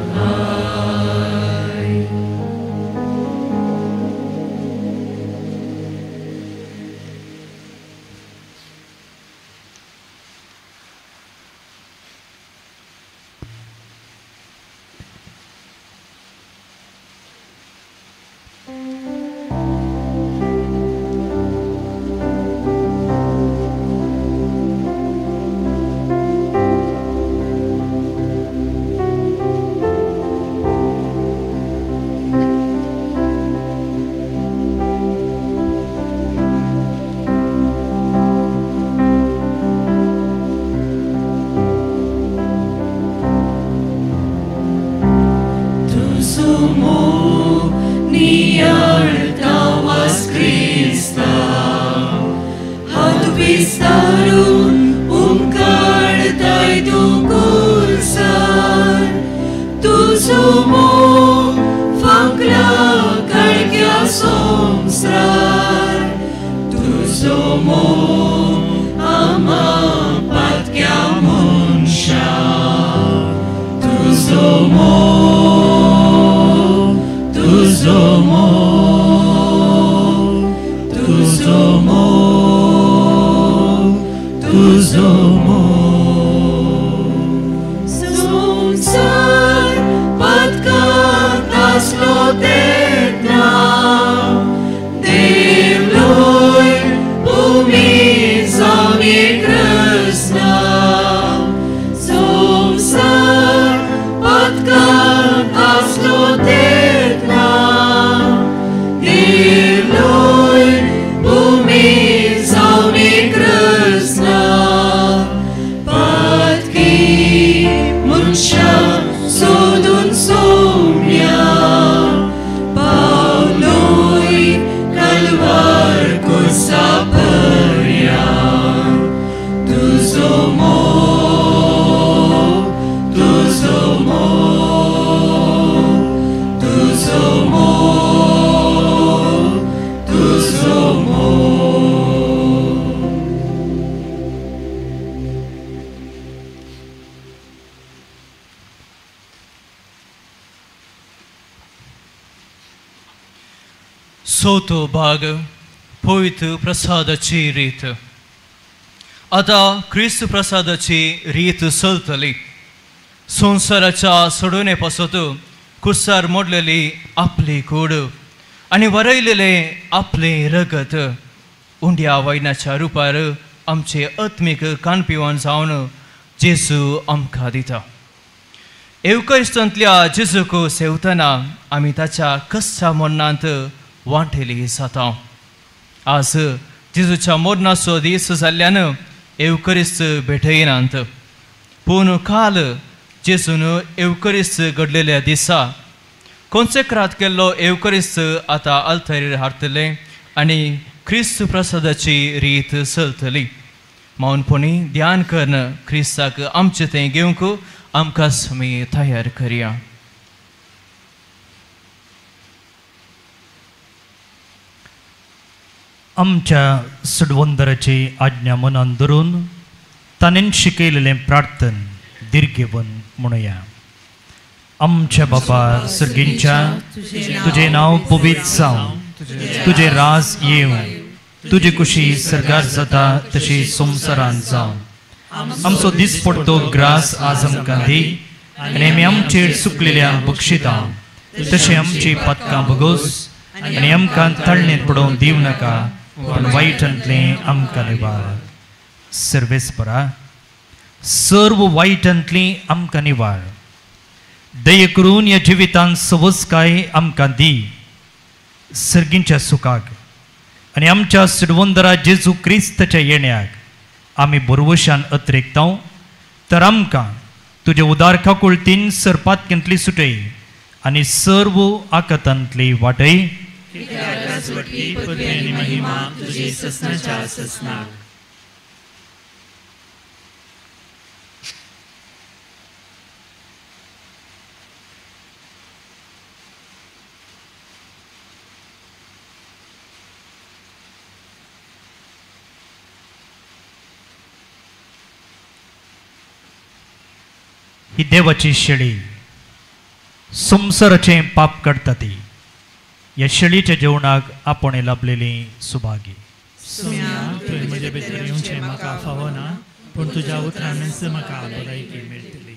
चवथो भाग पवित्र प्रसादाची रीत. आतां क्रिस्त प्रसादाची रीत चलतली. संवसाराच्या सोडोवणे पासत कुर्सार मोडलेली आपली कूड आनी वरयलेलें आपलें रगत उंड्या वैनाच्या रुपार आमचे आत्मीक कानपिवन जावन जेजू आमकां दिता. एवकरिस्तांतल्या जेजूक सेवतना आमी ताच्या कश्टा मरणांत वांटेली जाता. आज जेजूच्या मरणाचो दीस जाल्ल्यान एवकरिस्त भेटयनात, पूण काल जेजून एवकरिस्त घडलेल्या दिसा कोन्सेक्रात केल्लो एवकरिस्त आतां आल्तारीर हाडटले आनी क्रिस्त प्रसादाची रीत चलतली. मौनपणी ध्यान करून क्रिस्ताक आमचें तें घेवंक आमकां आमी तयार करया. आमच्या सुडवंदराची आज्ञा मनान धरून ताणें शिकयलेलें प्रार्थन दीर्घेवन म्हणुया. आमच्या बापा सर्गींच्या, तुजें नांव पवित्र जावं, तुजें राज येवं, तुजी कुशी सर्गार जाता तशी संवसारांत जावं. आमचो दिसपडतो ग्रास आज आमकां दी आनी आमी आमचेर चुकलेल्या बक्षिता तशें आमची पातकां भोगोस आनी आमकां तळणेंत पडोवंक दिवं नाका, पूण वायटांतलें आमकां निवार. सर्वेस्परा, सर्व वायटांतली आमकां निवार. दया करून ह्या जिवितांत सवसकाय आमकां दी, सर्गींच्या सुखाक आनी आमच्या सिडवंदरा जेजू क्रिस्ताच्या येण्याक आमी बरवशान अत्रेकताव. तर आमकां तुजे उदार काकुळतीन सरपातकेंतली सुटय आनी सर्व आकातांतली वाटय. ही देवाची शेळी संवसाराचें पाप काडटा ती. ह्या शेळीच्या जेवणाक आपण लाभलेली सुभागी. तुवें म्हजे भितर येवचें म्हाका फावना, पूण तुज्या उतरानच म्हाका भलायकी मेळटली.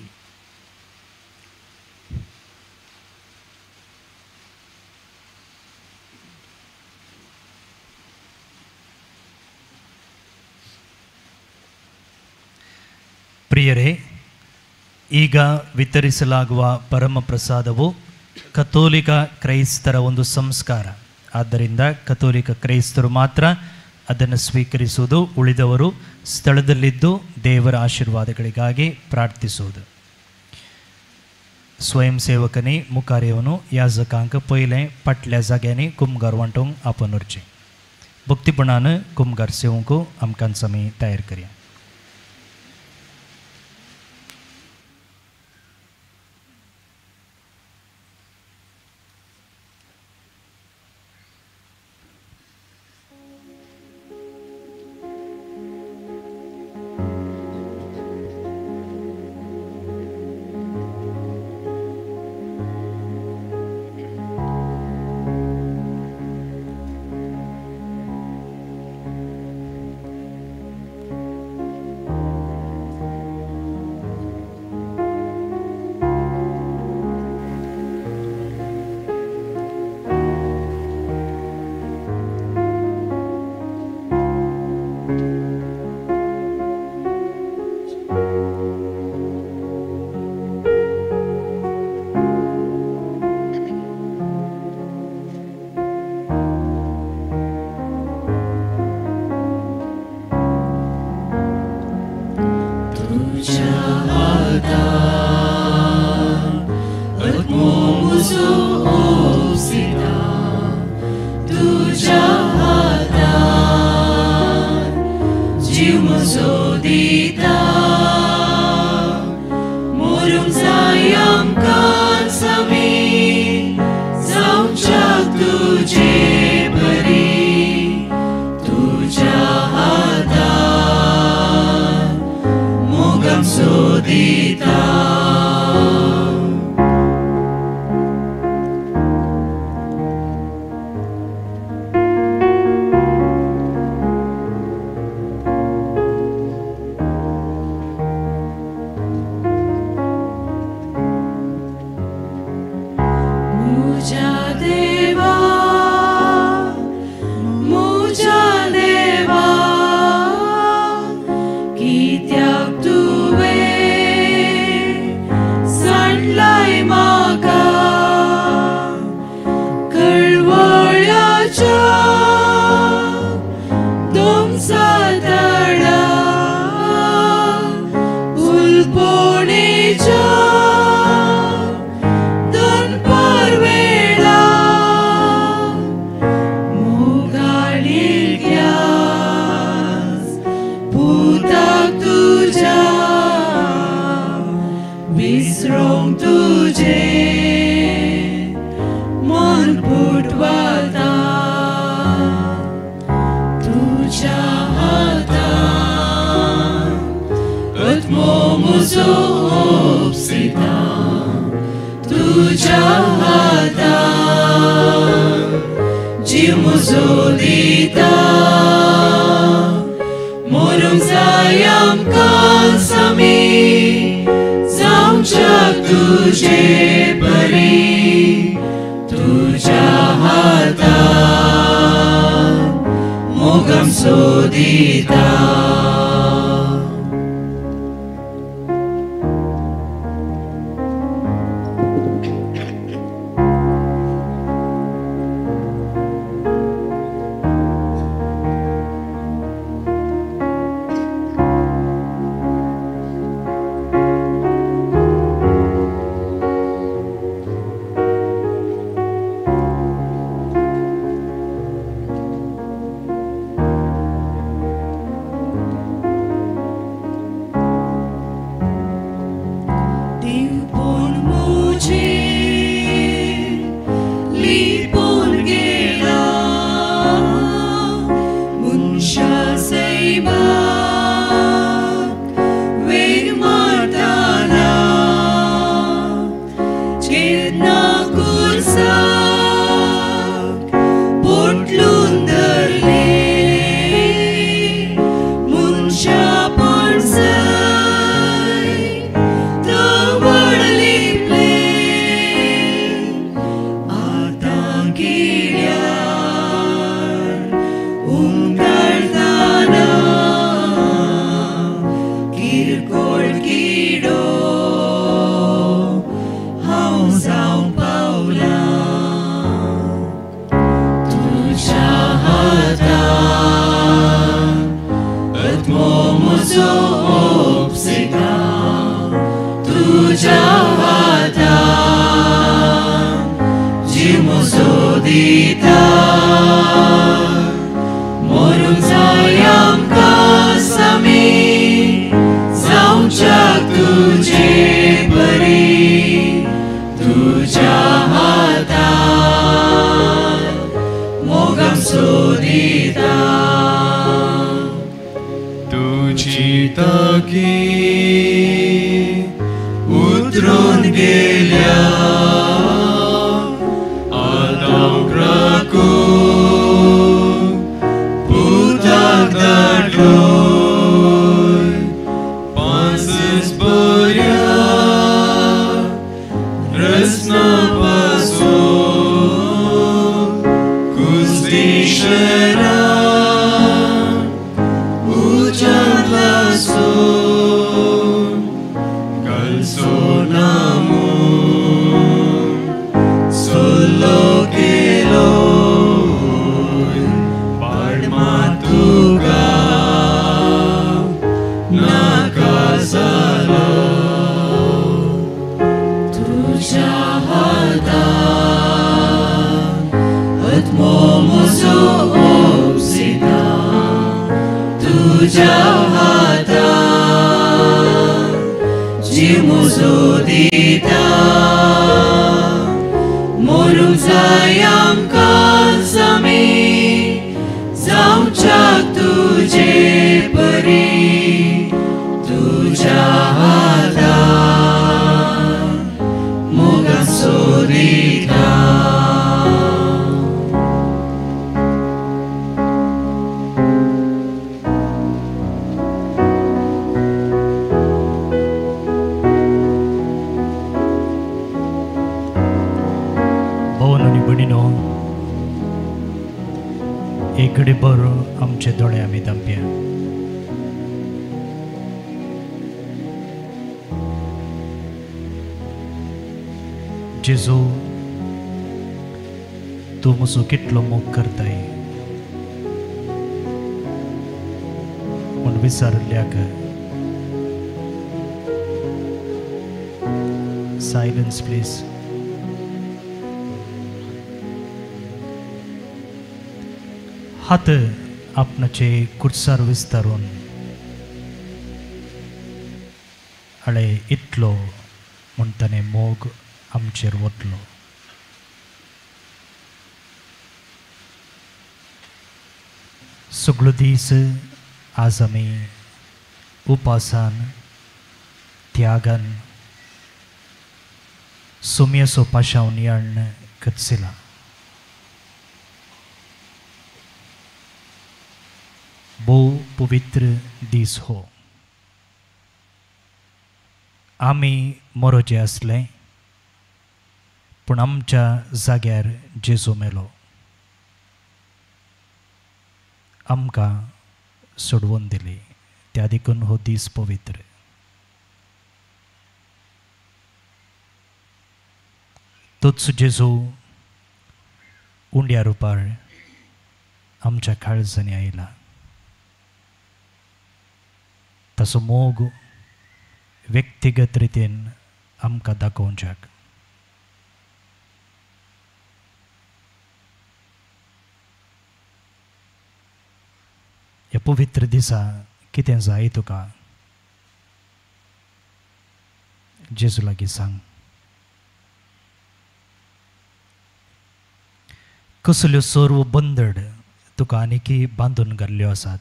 ಪ್ರಿಯರೇ, ಈಗ ವಿತರಿಸಲಾಗುವ ಪರಮ ಪ್ರಸಾದವು ಕಥೋಲಿಕ ಕ್ರೈಸ್ತರ ಒಂದು ಸಂಸ್ಕಾರ. ಆದ್ದರಿಂದ ಕಥೋಲಿಕ ಕ್ರೈಸ್ತರು ಮಾತ್ರ ಅದನ್ನು ಸ್ವೀಕರಿಸುವುದು, ಉಳಿದವರು ಸ್ಥಳದಲ್ಲಿದ್ದು ದೇವರ ಆಶೀರ್ವಾದಗಳಿಗಾಗಿ ಪ್ರಾರ್ಥಿಸುವುದು. ಸ್ವಯಂ ಸೇವಕನಿ मुखार याजकांक पयलें फाटल्या जाग्यांनी कुमगार वांटूंक आपोवन व्हरचें. भक्तीपणान कुमगार सेवंक आमकां आमी तयार करया. मुजो ओपसिता तुझ्या हातान जीव मुजो दिता मोरूंक जाय आमकां सामी जावच्याक तुजे परी तुझ्या हातान मोग आमचो दिता. जेजू तूं म्हजो कितलो मोग करताय म्हूण विचारिल्ल्याक सायलन्स प्लीज. हात आपणाचे कुर्सार विस्तारून आळे इतलो म्हूण ताणें मोग आमचेर वतलो. सगळो दीस आज आमी उपासान त्यागान सुमयेचो पाशांव नियाळण करसिला. भोव पवित्र दीस हो. आमी मरोचे आसले पूण आमच्या जाग्यार जेजू मेलो, आमकां सोडवून दिली. त्या देखून हो दीस पवित्र. तोच जेजू उंड्या रुपार आमच्या काळजांनी आयला. ताचो मोग व्यक्तिगत रितीन आमकां दाखोवच्याक. ह्या पवित्र दिसा कितें जाय तुका जेजू लागीं सांग. कसल्यो सर्व बंदड तुका आनीकी बांदून घाल्ल्यो आसात.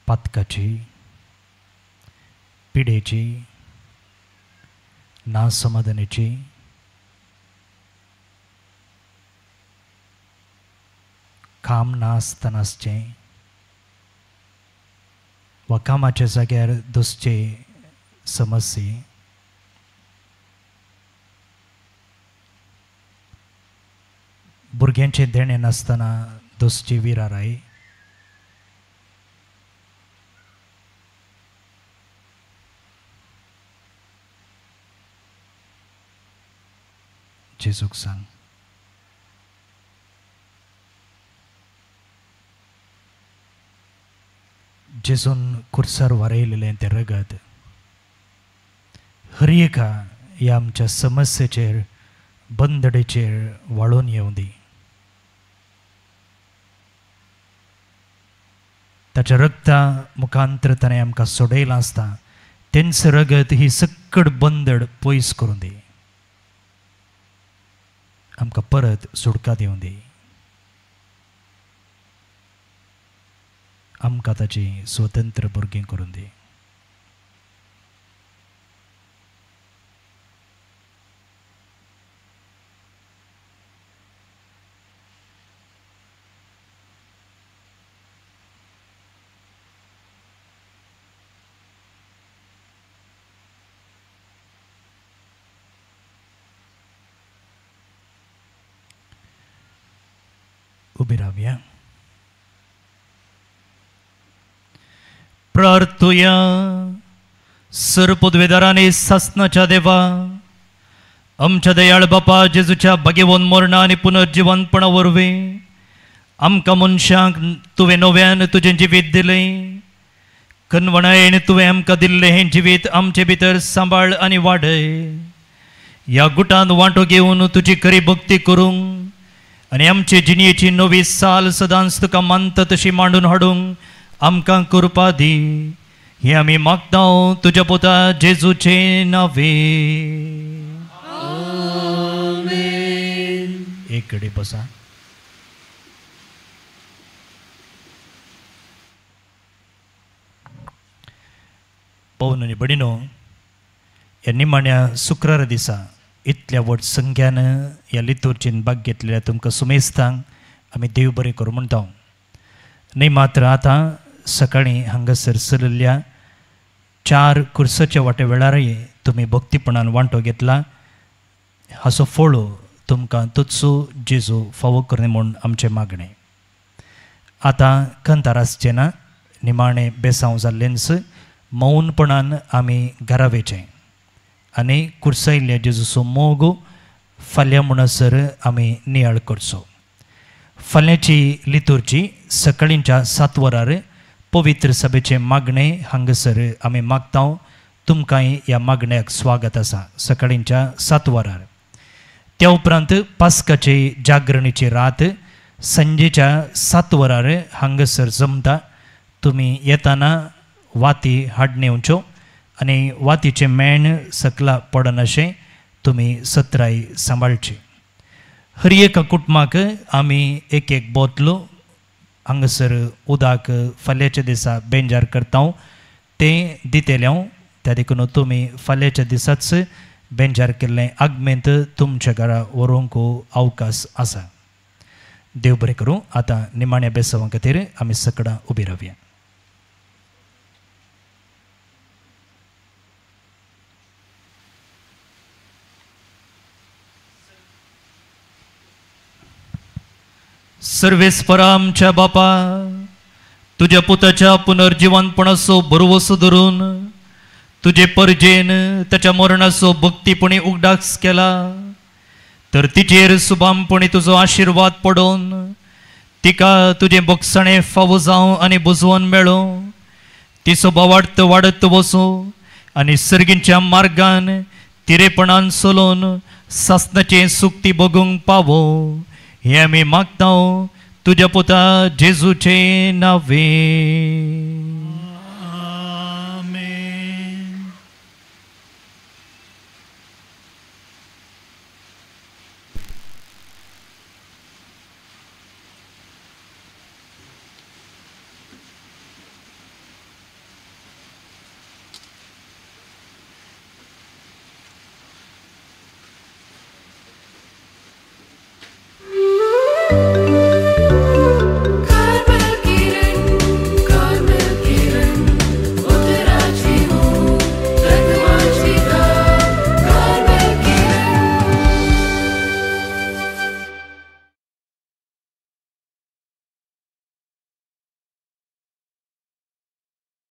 पातकाची, पिडेची, नासमाधानेची, काम नासतना आसचें वा कामाच्या जाग्यार दुसचे समस्ये, भुरग्यांचें देणें नासतना दोसची विराराय, जेजूक सांग. जेजून कुर्सार वारयलेलें तें रगत हर एका ह्या आमच्या समस्येचेर, बंदडेचेर वाळून येवं दी. ताच्या रगता मुखांतर ताणें आमकां सोडयलां आसता तेंच रगत ही सक्कड बंदड पयस करूं दी, आमकां परत सुटका दिवं दी, आमकां ताची स्वतंत्र भुरगीं करून दी. उबी रावया. प्रार्थुया. सर्वपदवेदारांनी सासनाच्या देवा, आमच्या दयाळ बापा जेजूच्या भाग्यवंत मरणा आनी पुनर्जिवंतपणा वरवीं आमकां मनशांक तुवें नव्यान तुजें जिवीत दिलें. कनवणायेन तुवें आमकां दिल्लें हें जिवीत आमचे भितर सांबाळ आनी वाडय. ह्या गुटांत वांटो घेवन तुजी खरी भक्ती करूंक आनी आमचे जिणयेची नवी साल सदांच तुका मानता तशी मांडून हाडूंक आमकां कृपा दी. हें आमी मागता तुज्या पुता जेजूचे नांवे. एक घडी बसा. पवन आनी भयणीनो, ह्या निमाण्या शुक्रारा दिसा इतल्या व्हड संख्यान ह्या लितुर्जीन भाग घेतलेल्या तुमकां सुमेस्तांक आमी देव बरें करूं म्हणटा. न्ही मात्र आतां सकाळीं हांगासर चलिल्ल्या 4 कुर्साच्या वाटे वेळारय तुमी भक्तीपणान वांटो घेतला. हाचो फोळो तुमकां तोचो जेजू फावो करणे म्हूण आमचें मागणें. आतां कंतार आसचें ना, निमाणें बेसांव जाल्लेंच मौनपणान आमी घरा वयचें आनी कुर्सायल्ल्या जेजूचो मोग फाल्यां म्हणसर आमी नियाळ करचो. फाल्यांची लितुर्जी सकाळींच्या 7 वरार पवित्र सभेचें मागणें हांगासर आमी मागता. तुमकांय ह्या मागण्याक स्वागत आसा सकाळींच्या 7 वरार. त्या उपरांत पास्काचे जागरणीची रात सांजेच्या 7 वरार हांगासर जमता. तुमी येताना वाती हाडणे येवच्यो आनी वातीचें मेण सकला पडनाशें तुमी सत्राय सांबाळची. हर एका कुटुंबाक आमी एक एक बोतलो हांगासर उदक फाल्याच्या दिसा बेंजार करता तें दितलें हांव. त्या देखून तुमी फाल्याच्या दिसाच बेंजार केल्लें आगमेंत तुमच्या घरा व्हरूंक अवकाश आसा. देव बरें करूं. आतां निमाण्या बेसांवा खातीर आमी सकडां उबी रावया. सर्वेस्परा आमच्या बापा, तुज्या पुताच्या पुनर्जिवनपणाचो भरवसो धरून तुजे परजेन ताच्या मरणाचो भक्तीपणी उगडास केला, तर तिचेर सुबामपणी तुजो आशिर्वाद पडोवन तिका तुजें भोगसणें फावो जावं आनी बुजवण मेळूं. तिचो भावार्थ वाडत वचूं आनी सर्गींच्या मार्गान तिरेपणान चलोवन सासणाचें सुक्ती भोगूंक पावो, हें आमी मागता तुज्या पुता जेजूचे नांवे.